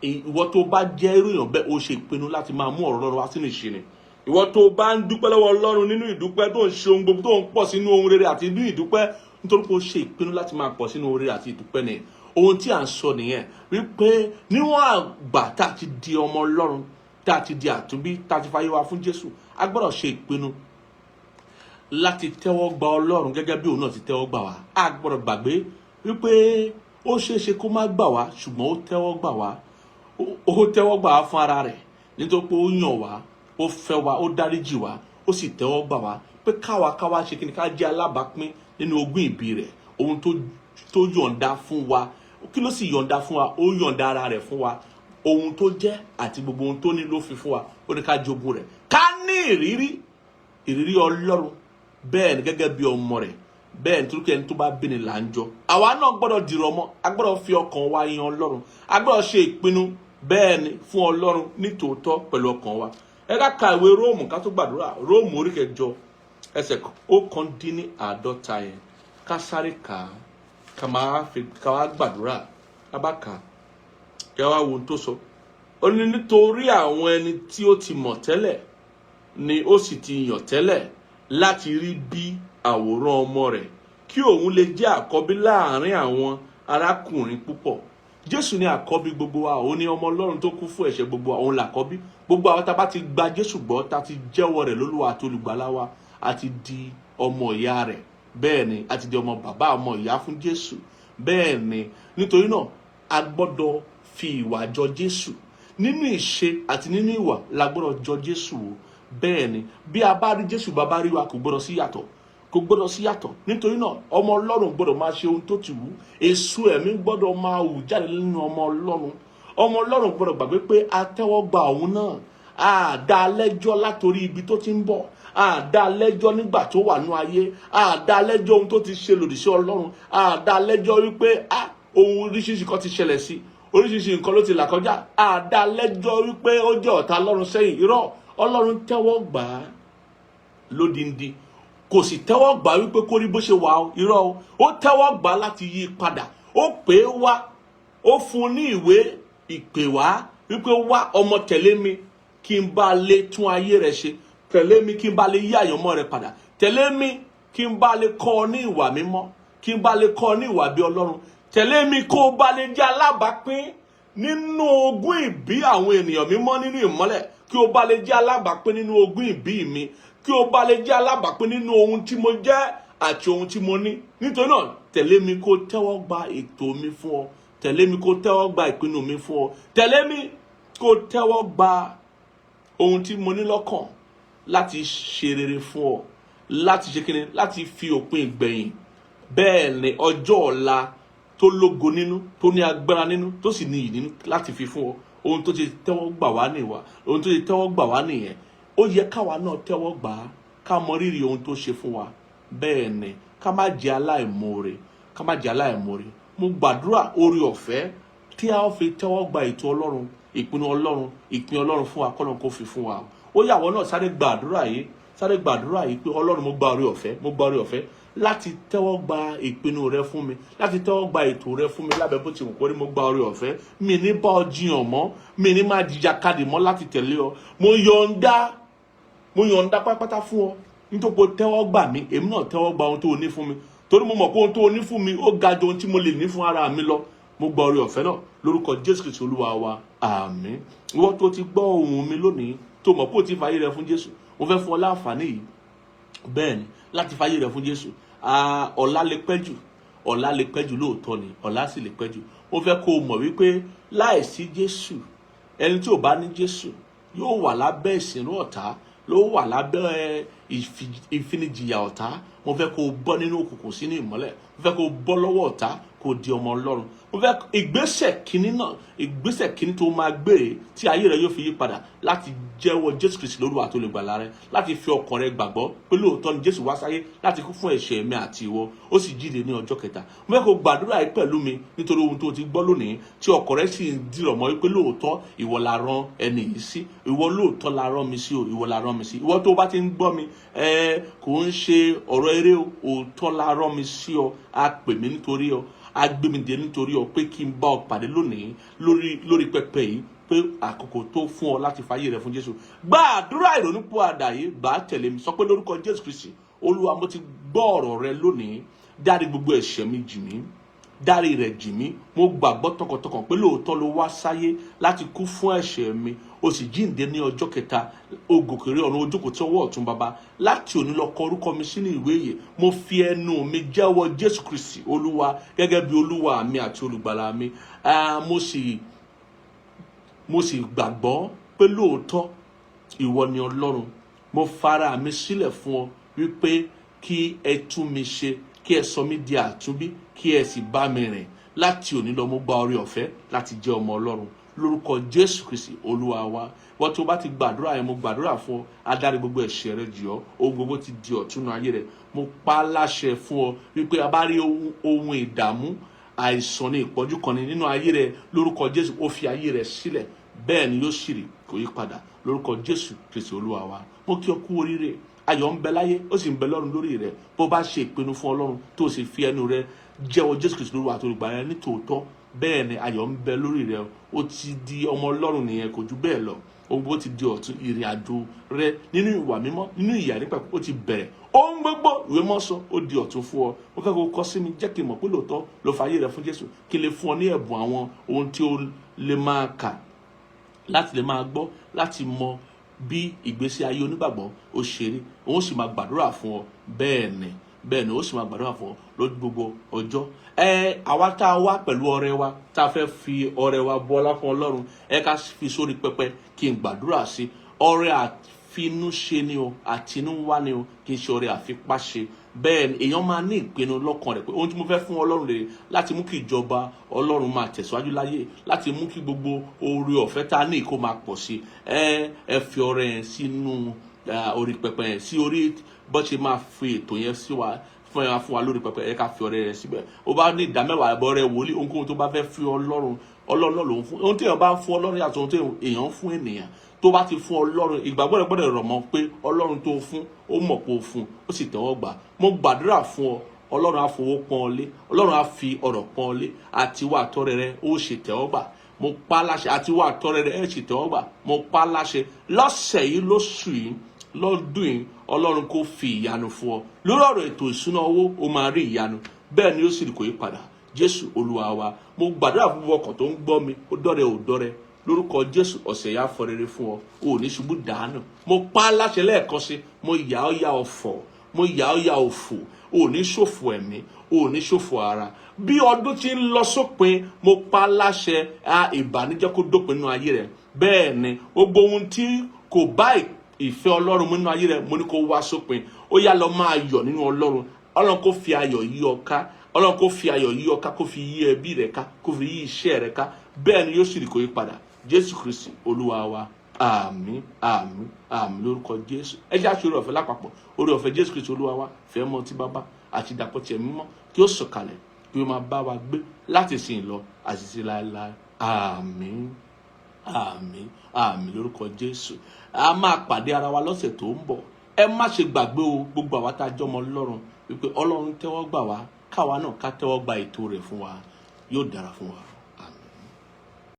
Ìwọ tó bá jẹ́ irú èèyàn bẹ́ẹ̀, o ṣe ìpinnu láti máa mú ọ̀rọ̀ Ọlọ́run wá sínú ìṣe ni. Ìwọ tó bá ń dúpẹ́ lọ́wọ́ Ọlọ́run nínú ìdúpẹ́, tó ń ṣe ohun gbogbo, tó ń pọ̀ sínú ohun rere àti nínú ìdúpẹ́, nítorí pé o ṣe ìpinnu láti máa pọ̀ sínú ohun rere àti ìdúpẹ́ ni. Ohun tí à ń sọ nìyẹn wípé níwọ̀n àgbà tá a ti di ọmọ Ọlọ́run, tá a ti di àtúnbí, tá a ti fayé wa fún Jésù, a gbọ́dọ̀ ṣe ìpinnu láti tẹ́wọ́ gba Ọlọ́run gẹ́gẹ́ bí òun náà ti tẹ́wọ́ gbà wá. A gbọ́dọ̀ gbàgbé wípé ó ṣeé ṣe kó má gbà wá, ṣùgbọ́n ó tẹ́wọ́ gbà wá. Ó tẹ́wọ́ gbà wá fún ara rẹ̀ nítorí pé ó yàn wá, ó fẹ́ wa, ó dáríjì wá, ó sì tẹ́wọ́ gbà wá pé káwa ṣe kí ni? Ká jẹ́ alábàápín nínú ogún ìbí rẹ̀, ohun tó yọ̀ǹda fún wa. Kí ló sì yọ̀ǹda fún wa? Ó yọ̀ǹda ara rẹ̀ fún wa. Ohun tó jẹ́ àti gbogbo ohun tó ní ló fi fún wa. Ó ní ká jogún rẹ̀, ká ní ìrírí Ọlọ́run. Bẹ́ẹ̀ ni, gẹ́gẹ́ bí ọmọ rẹ̀. Bẹ́ẹ̀ ni, torí pé ẹni tó bá bí ni là ń jọ. Àwa náà gbọ́dọ̀ dìrọ̀ mọ́, a gbọ́dọ̀ fi ọkàn wa yan Ọlọ́run, a gbọ́dọ̀ ṣe ìpinnu, bẹ́ẹ̀ ni, fún Ọlọ́run nítòótọ́ pẹ̀lú ọkàn wa. Ẹ ká ka ìwé Róòmù ká tó gbàdúrà. Róòmù orí 8, ẹsẹ̀ 49 yẹn, ká sáré kà á, ká máa fi ká wá gbàdúrà. Ká bá kà á, kí wá wo ohun tó sọ. Ó ní nítorí àwọn ẹni tí ó ti mọ̀ tẹ́lẹ̀ ni ó sì ti yàn tẹ́lẹ̀ láti rí bí àwòrán ọmọ rẹ̀, kí òun lè jẹ́ àkọ́bí láàrin àwọn arákùnrin púpọ̀. Jésù ni àkọ́bí gbogbo wa. Òun ni ọmọ Ọlọ́run tó kú fún ẹ̀ṣẹ̀ gbogbo wa. Òun làkọ́bí gbogbo àwọn tá a bá ti gba Jésù gbọ́, tá a ti jẹ́wọ́ rẹ̀ lólúwa àti olùgbàlà wa. A ti di ọmọ ìyá rẹ̀. Bẹ́ẹ̀ ni, a ti di ọmọ bàbá, ọmọ ìyá fún Jésù. Bẹ́ẹ̀ ni, nítorí náà, a gbọ́dọ̀ fi ìwà jọ Jésù. Nínú ìṣe àti nínú ìwà la gbọ́dọ̀ jọ Jésù o. Bẹ́ẹ̀ ni, bí a bá rí Jésù, bàbá rí wa, kò gbọ́dọ̀ sí yàtọ̀, kò gbọ́dọ̀ sí yàtọ̀. Nítorí náà, ọmọ Ọlọ́run gbọ́dọ̀ máa ṣe ohun tó ti wù. Èso ẹ̀mí gbọ́dọ̀ máa hù jáde nínú ọmọ Ọlọ́run. Ọmọ Ọlọ́run gbọ́dọ̀ gbàgbé pé a tẹ́wọ́ gba òun náà. A dá a lẹ́jọ́ látòrí ibi tó ti ń bọ̀, a dá a lẹ́jọ́ nígbà tó wà ní ayé, a dá a lẹ́jọ́ ohun tó ti ṣe lòdì sí Ọlọ́run, a dá a lẹ́jọ́ wípé a ohun oríṣiríṣi kan ti ṣẹlẹ̀ sí, oríṣiríṣi nǹkan ló ti là kọjá. A dá a lẹ́jọ́ wípé ó jẹ́ ọ̀tá Ọlọ́run sẹ́yìn. Irọ́, Ọlọ́run tẹ́wọ́ gbà á lódindi. Kò sì tẹ́wọ́ gbà á wípé kó rí bó ṣe wà ó. Irọ́ o. Ó tẹ́wọ́ gbà á láti yí i padà. Ó pè é wá, ó fún un ní ìwé ìpè wá wípé, "Wá ọmọ, tẹ̀lé mi kí n bá lè tún ayé rẹ ṣe. Tẹ̀lé mi kí n bá lè yí àyànmọ́ rẹ padà. Tẹ̀lé mi kí n bá lè kọ́ ọ ní ìwà mímọ́, kí n bá lè kọ́ ọ ní ìwà bí Ọlọ́run. Tẹ̀lé mi kó o bá lè jẹ́ alábàápín nínú ogún ìbí mi." nínú ogún ìbí àwọn ènìyàn mímọ́ nínú ìmọ́lẹ̀, kí o bá lè jẹ́ alábàápín nínú ogún ìbí mi, kí o bá lè jẹ́ alábàápín nínú ohun tí mo jẹ́ àti ohun tí mo ní. Nítorí náà, tẹ̀lé mi kó tẹ́wọ́ gba ètò mi fún ọ. Tẹ̀lé mi kó tẹ́wọ́ gba ìpinnu mi fún ọ. Tẹ̀lé mi kó tẹ́wọ́ gba ohun tí mo ní lọ́kàn láti ṣe rere fún ọ, láti ṣe kíni, láti fi òpin ìgbẹ̀yìn, bẹ́ẹ̀ ni ọjọ́ ọ̀la tó lógo nínú, tó ní agbára nínú, tó sì ní iyì nínú láti fi fún ọ. Ohun tó ti tẹ́wọ́ gbà wá nìwà, ohun tó ti tẹ́wọ́ gbà wá nìyẹn. Ó yẹ káwa náà tẹ́wọ́ gbà á, ká mọ rírì ohun tó ṣe fún wa. Bẹ́ẹ̀ ni, ká má jẹ́ aláìmoore, ká má jẹ́ aláìmoore. Mo gbàdúrà, oore ọ̀fẹ́ tí a ó fi tẹ́wọ́ gba ètò Ọlọ́run, ìpinnu Ọlọ́run, ìpín Ọlọ́run fún wa, kọ́lọ́run kó fi fún wa. Ó yàwọ́ náà, sáré gbàdúrà yìí, sáré gbàdúrà yìí pé, "Ọlọ́run, mo gba oore ọ̀fẹ́, mo gba oore ọ̀fẹ́ láti tẹ́wọ́ gba ìpinnu rẹ fún mi, láti tẹ́wọ́ gba ètò rẹ fún mi lábẹ́ bó ti wù kó rí. Mo gba oore ọ̀fẹ́. Mi ní bá ọ jiyàn mọ́, mi ní máa jìjàkadì mọ́ láti tẹ̀lé ọ. Mo yọ̀ǹda, mo yọ̀ǹda pátápátá fún ọ, nítorí pé o tẹ́wọ́ gbà mí, èmi náà tẹ́wọ́ gba ohun tó o ní fún mi, torí mo mọ̀ pé ohun tó o ní fún mi, ó ga ju ohun tí mo lè ní fún ara mi lọ. Mo gba oore ọ̀fẹ́ náà lórúkọ Jésù Kristi Olúwa wa, àmín." Ìwọ tó ti gbọ́ ohùn mi lónìí, tó mọ̀ pé o ti fàyè rẹ fún Jésù, mo fẹ́ fún ọ láǹfààní yìí, bẹ́ẹ̀ ni, láti fàyè rẹ fún Jésù. Ọ̀la lè pẹ́ jù, ọ̀la lè pẹ́ jù lóòótọ́ ni, ọ̀la sì lè pẹ́ jù. Mo fẹ́ kó o mọ̀ wípé láìsí Jésù, ẹni tí ò bá ní Jésù yóò wà lábẹ́ ìsìnrú ọ̀tá, ló wà lábẹ́ ìfinijìyà ọ̀tá. Mo fẹ́ kó o bọ́ nínú òkùnkùn sínú ìmọ́lẹ̀. Mo fẹ́ kó o bọ́ lọ́wọ́ ọ̀tá, kó o di ọmọ Ọlọ́run. Mo fẹ́ ìgbésẹ̀ kínní náà, ìgbésẹ̀ kínní tó máa gbére tí ayé rẹ yóò fi yí padà, láti jẹ́wọ́ Jésù Kristi lÓlúwa tó lè gbàlà rẹ, láti fi ọkàn rẹ gbàgbọ́ pé lóòótọ́ ni Jésù wá sáyé láti kú fún ẹ̀ṣẹ̀ mi àti ìwọ, ó sì jíde ní ọjọ́ kẹta. Mo fẹ́ kó gbàdúrà yìí pẹ̀lú mi, nítorí ohun tó ti gbọ́ lónìí, tí ọkàn rẹ sì ń dìrọ̀ mọ́ wípé lóòótọ́ ìwọ la rán ẹni yìí sí, ìwọ lóòótọ́ la rán mi sí o, ìwọ la rán mi sí. Ìwọ tó bá ti ń gbọ́ mi, ẹ kò ń ṣe ọ̀rọ̀ eré o. Òótọ́ la rán mi sí ọ. A pè mí nítorí ọ, a gbé mi dé nítorí ọ, pé kí n bá ọ pàdé lónìí lórí pẹpẹ yìí, pé àkókò tó fún ọ láti fàyè rẹ fún Jésù. Gba àdúrà ìrònúpìwàdà yìí, gbà á tẹ̀lé mi. Sọ pé, "Lórúkọ Jésù Kristi, Olúwa, mo ti gbọ́ ọ̀rọ̀ rẹ lónìí. Dárí gbogbo ẹ̀ṣẹ̀ mi jì mí, dárí rẹ̀ jì mí. Mo gbàgbọ́ tọkàntọkàn pé lóòótọ́ ló wá sáyé láti kú fún ẹ̀ṣẹ̀ mi, o sì jíǹde ní ọjọ́ kẹta, o gòkè re ọ̀run, o jókòó tí ọwọ́ ọ̀tún Baba. Láti òní lọ, kọ orúkọ mi sínú ìwé ìyè. Mo fi ẹnu mi jẹ́wọ́ Jésù Kristi Olúwa gẹ́gẹ́ bí Olúwa mi àti olùgbàlà mi. Mo sì gbàgbọ́ pé lóòótọ́ ìwọ ni Ọlọ́run. Mo fara mi sílẹ̀ fún ọ wípé kí ẹ tún mi ṣe, kí ẹ sọ mí di àtúnbí, kí ẹ sì bá mi rìn. Láti òní lọ, mo gba oore ọ̀fẹ́ láti jẹ́ ọmọ Ọlọ́run, lórúkọ Jésù Kristi Olúwa wa." Wọ́n tó bá ti gbàdúrà yẹn, mo gbàdúrà fún ọ, adarí gbogbo ẹ̀ṣẹ̀ rẹ jì ọ́, ohun gbogbo ti di ọ̀tún ayé rẹ. Mo pa á láṣẹ fún ọ wípé a bá rí ohun ìdààmú, àìsàn ní ìpọ́njú kan ní nínú ayé rẹ, lórúkọ Jésù, ó fi ayé rẹ sílẹ̀. Bẹ́ẹ̀ ni yóò sì rí, kò yí padà, lórúkọ Jésù Kristi Olúwa wa. Mo kí ọ kú oríire. Ayọ̀ ń bẹ láyé, ó sì ń bẹ lọ́run lórí rẹ, bó bá ṣe ìpinnu fún Ọlọ́run, tó sì fi ẹnu rẹ jẹ́wọ́ Jésù Kristi lÓlúwa àti olùgbàlà rẹ ní tòótọ́. Bẹ́ẹ̀ ni, ayọ̀ ń bẹ lórí rẹ. Ó ti di ọmọ Ọlọ́run nìyẹn, kò ju bẹ́ẹ̀ lọ. Ohun gbogbo ti di ọ̀tun. Ìrìn àjò rẹ nínú ìwà mímọ́, nínú ìyà nípa, ó ti bẹ̀rẹ̀. Ohun gbogbo, ìwé mọ́ sọ, ó di ọ̀tun fún ọ. Mo fẹ́ kó kọ sí mi, jẹ́ kí n mọ̀ pé lóòótọ́ ló fayé rẹ fún Jésù, kí n lè fún ọ ní ẹ̀bùn àwọn ohun tí ó lè máa kà, láti lè máa gbọ́, láti mọ bí ìgbésí ayé onígbàgbọ́ ó ṣe rí. Òun sì máa gbàdúrà fún ọ. Bẹ́ẹ̀ ni, bẹ́ẹ̀ ni, ó sì máa gbàdúrà fún ọ lójú gbogbo ọjọ́. Ẹ àwa tá a wá pẹ̀lú ọrẹ wa, tá a fẹ́ fi ọrẹ wa bọlá fún Ọlọ́run, ẹ ká fi sórí pẹpẹ kí n gbàdúrà sí. Ọrẹ àfinúṣe ni o, àtinúwá ni o, kì í ṣe ọrẹ àfipáṣe. Bẹ́ẹ̀ ni, èèyàn máa ní ìpinnu lọ́kàn rẹ̀ pé ohun tí mo fẹ́ fún Ọlọ́run rèé, láti mú kí ìjọba Ọlọ́run máa tẹ̀síwájú láyé, láti mú kí gbogbo oore ọ̀fẹ́ tá a ní kó máa pọ̀ sí. Ẹ fi ọrẹ yẹn sínú orí pẹpẹ yẹn, sí orí bó ṣe máa fi ètò yẹn sí wa fún wa lórí pẹpẹ. Ẹ ká fi ọrẹ yẹn síbẹ̀. Ó bá ní ìdámẹ́wàá, ẹbọ rẹ, wòlíì, ohunkóhun tó bá fẹ́ fi Ọlọ́run, Ọlọ́run náà ló ń fún. Ohun tí èèyàn bá ń fún Ọlọ́run yàtọ̀ ohun tí èèyàn ń fún ènìyàn. Tó bá ti fún Ọlọ́run, ìgbàgbọ́ rẹ gbọ́dọ̀ rọ̀ mọ́ pé Ọlọ́run tó fún, ó mọ̀ pé ó fún, ó sì tẹ́wọ́ gbà. Mo gbàdúrà fún ọ, Ọlọ́run á fowó pọ́n ọ lé, Ọlọ́run á fi ọ̀rọ̀ pọ́n ọ lé, àti wà tọ́rẹ rẹ ó ṣe tẹ́wọ́ gbà. Mo pa á láṣẹ, àti wà tọ́rẹ rẹ ẹ ṣe tẹ́wọ́ gbà. Mo pa á láṣẹ, lọ́sẹ̀ yìí, lóṣù yìí, lọ́dún yìí, Ọlọ́run kó fi ìyanu fún ọ lórí ọ̀rọ̀ ètò ìṣúná owó. Ó máa rí ìyanu. Bẹ́ẹ̀ ni ó sì kò yí padà. Jésù Olúwa wa. Mo gbàdúrà fún gbogbo ọkàn tó ń gbọ́ mi, ó dọ́rẹ̀ ò dọ́rẹ̀, lórúkọ Jésù, ọ̀sẹ̀ yá fọ rere fún ọ, o ò ní ṣubú dànù. Mo pa á láṣẹ lẹ́ẹ̀kan sí, mo yà ọ́ ya ọ̀fọ̀, mo yà ọ́ ya òfò, o ò ní ṣòfò ẹ̀mí, o ò ní ṣòfò ara. Bí ọdún ti ń lọ sópin, mo pa á láṣẹ, a ìbànújẹ́ kó dópin nínú ayé rẹ. Bẹ́ẹ̀ ni, gbogbo ohun tí kò bá ìfẹ́ Ọlọ́run mu nínú ayé rẹ, mo ní kó wá sópin. Ó yá, lọ máa yọ̀ nínú Ọlọ́run. Ọlọ́run kó fi ayọ̀ yí ọ ká, Ọlọ́run kó fi ayọ̀ yí ọ ká, kó fi yí ẹbí rẹ ká, kó fi yí iṣẹ́ rẹ ká. Bẹ́ẹ̀ ni yóò sì rí, kó yí padà. Jésù Kristi Olúwa wa. Àmín, àmín, àmín lórúkọ Jésù. Ẹ jẹ́ àṣírí ọ̀fẹ́ lápapọ̀. Oore ọ̀fẹ́ Jésù Kristi Olúwa wa, ìfẹ́ mọ́ ti Bàbá àti ìdàpọ̀ ti Ẹ̀mí Mímọ́ kí ó sọ̀kalẹ̀, kí ó máa bá wa gbé láti ìsìn lọ àti sí láéláé. Àmín, àmín, àmín lórúkọ Jésù. A máa pàdé ara wa lọ́sẹ̀ tó ń bọ̀. Ẹ má ṣe gbàgbé o, gbogbo àwa tá a jọmọ Ọlọ́run, wípé Ọlọ́run tẹ́wọ́ gbà wá, káwa náà ká tẹ́wọ́ gba ètò rẹ̀ fún wa. Yóò dára fún wa.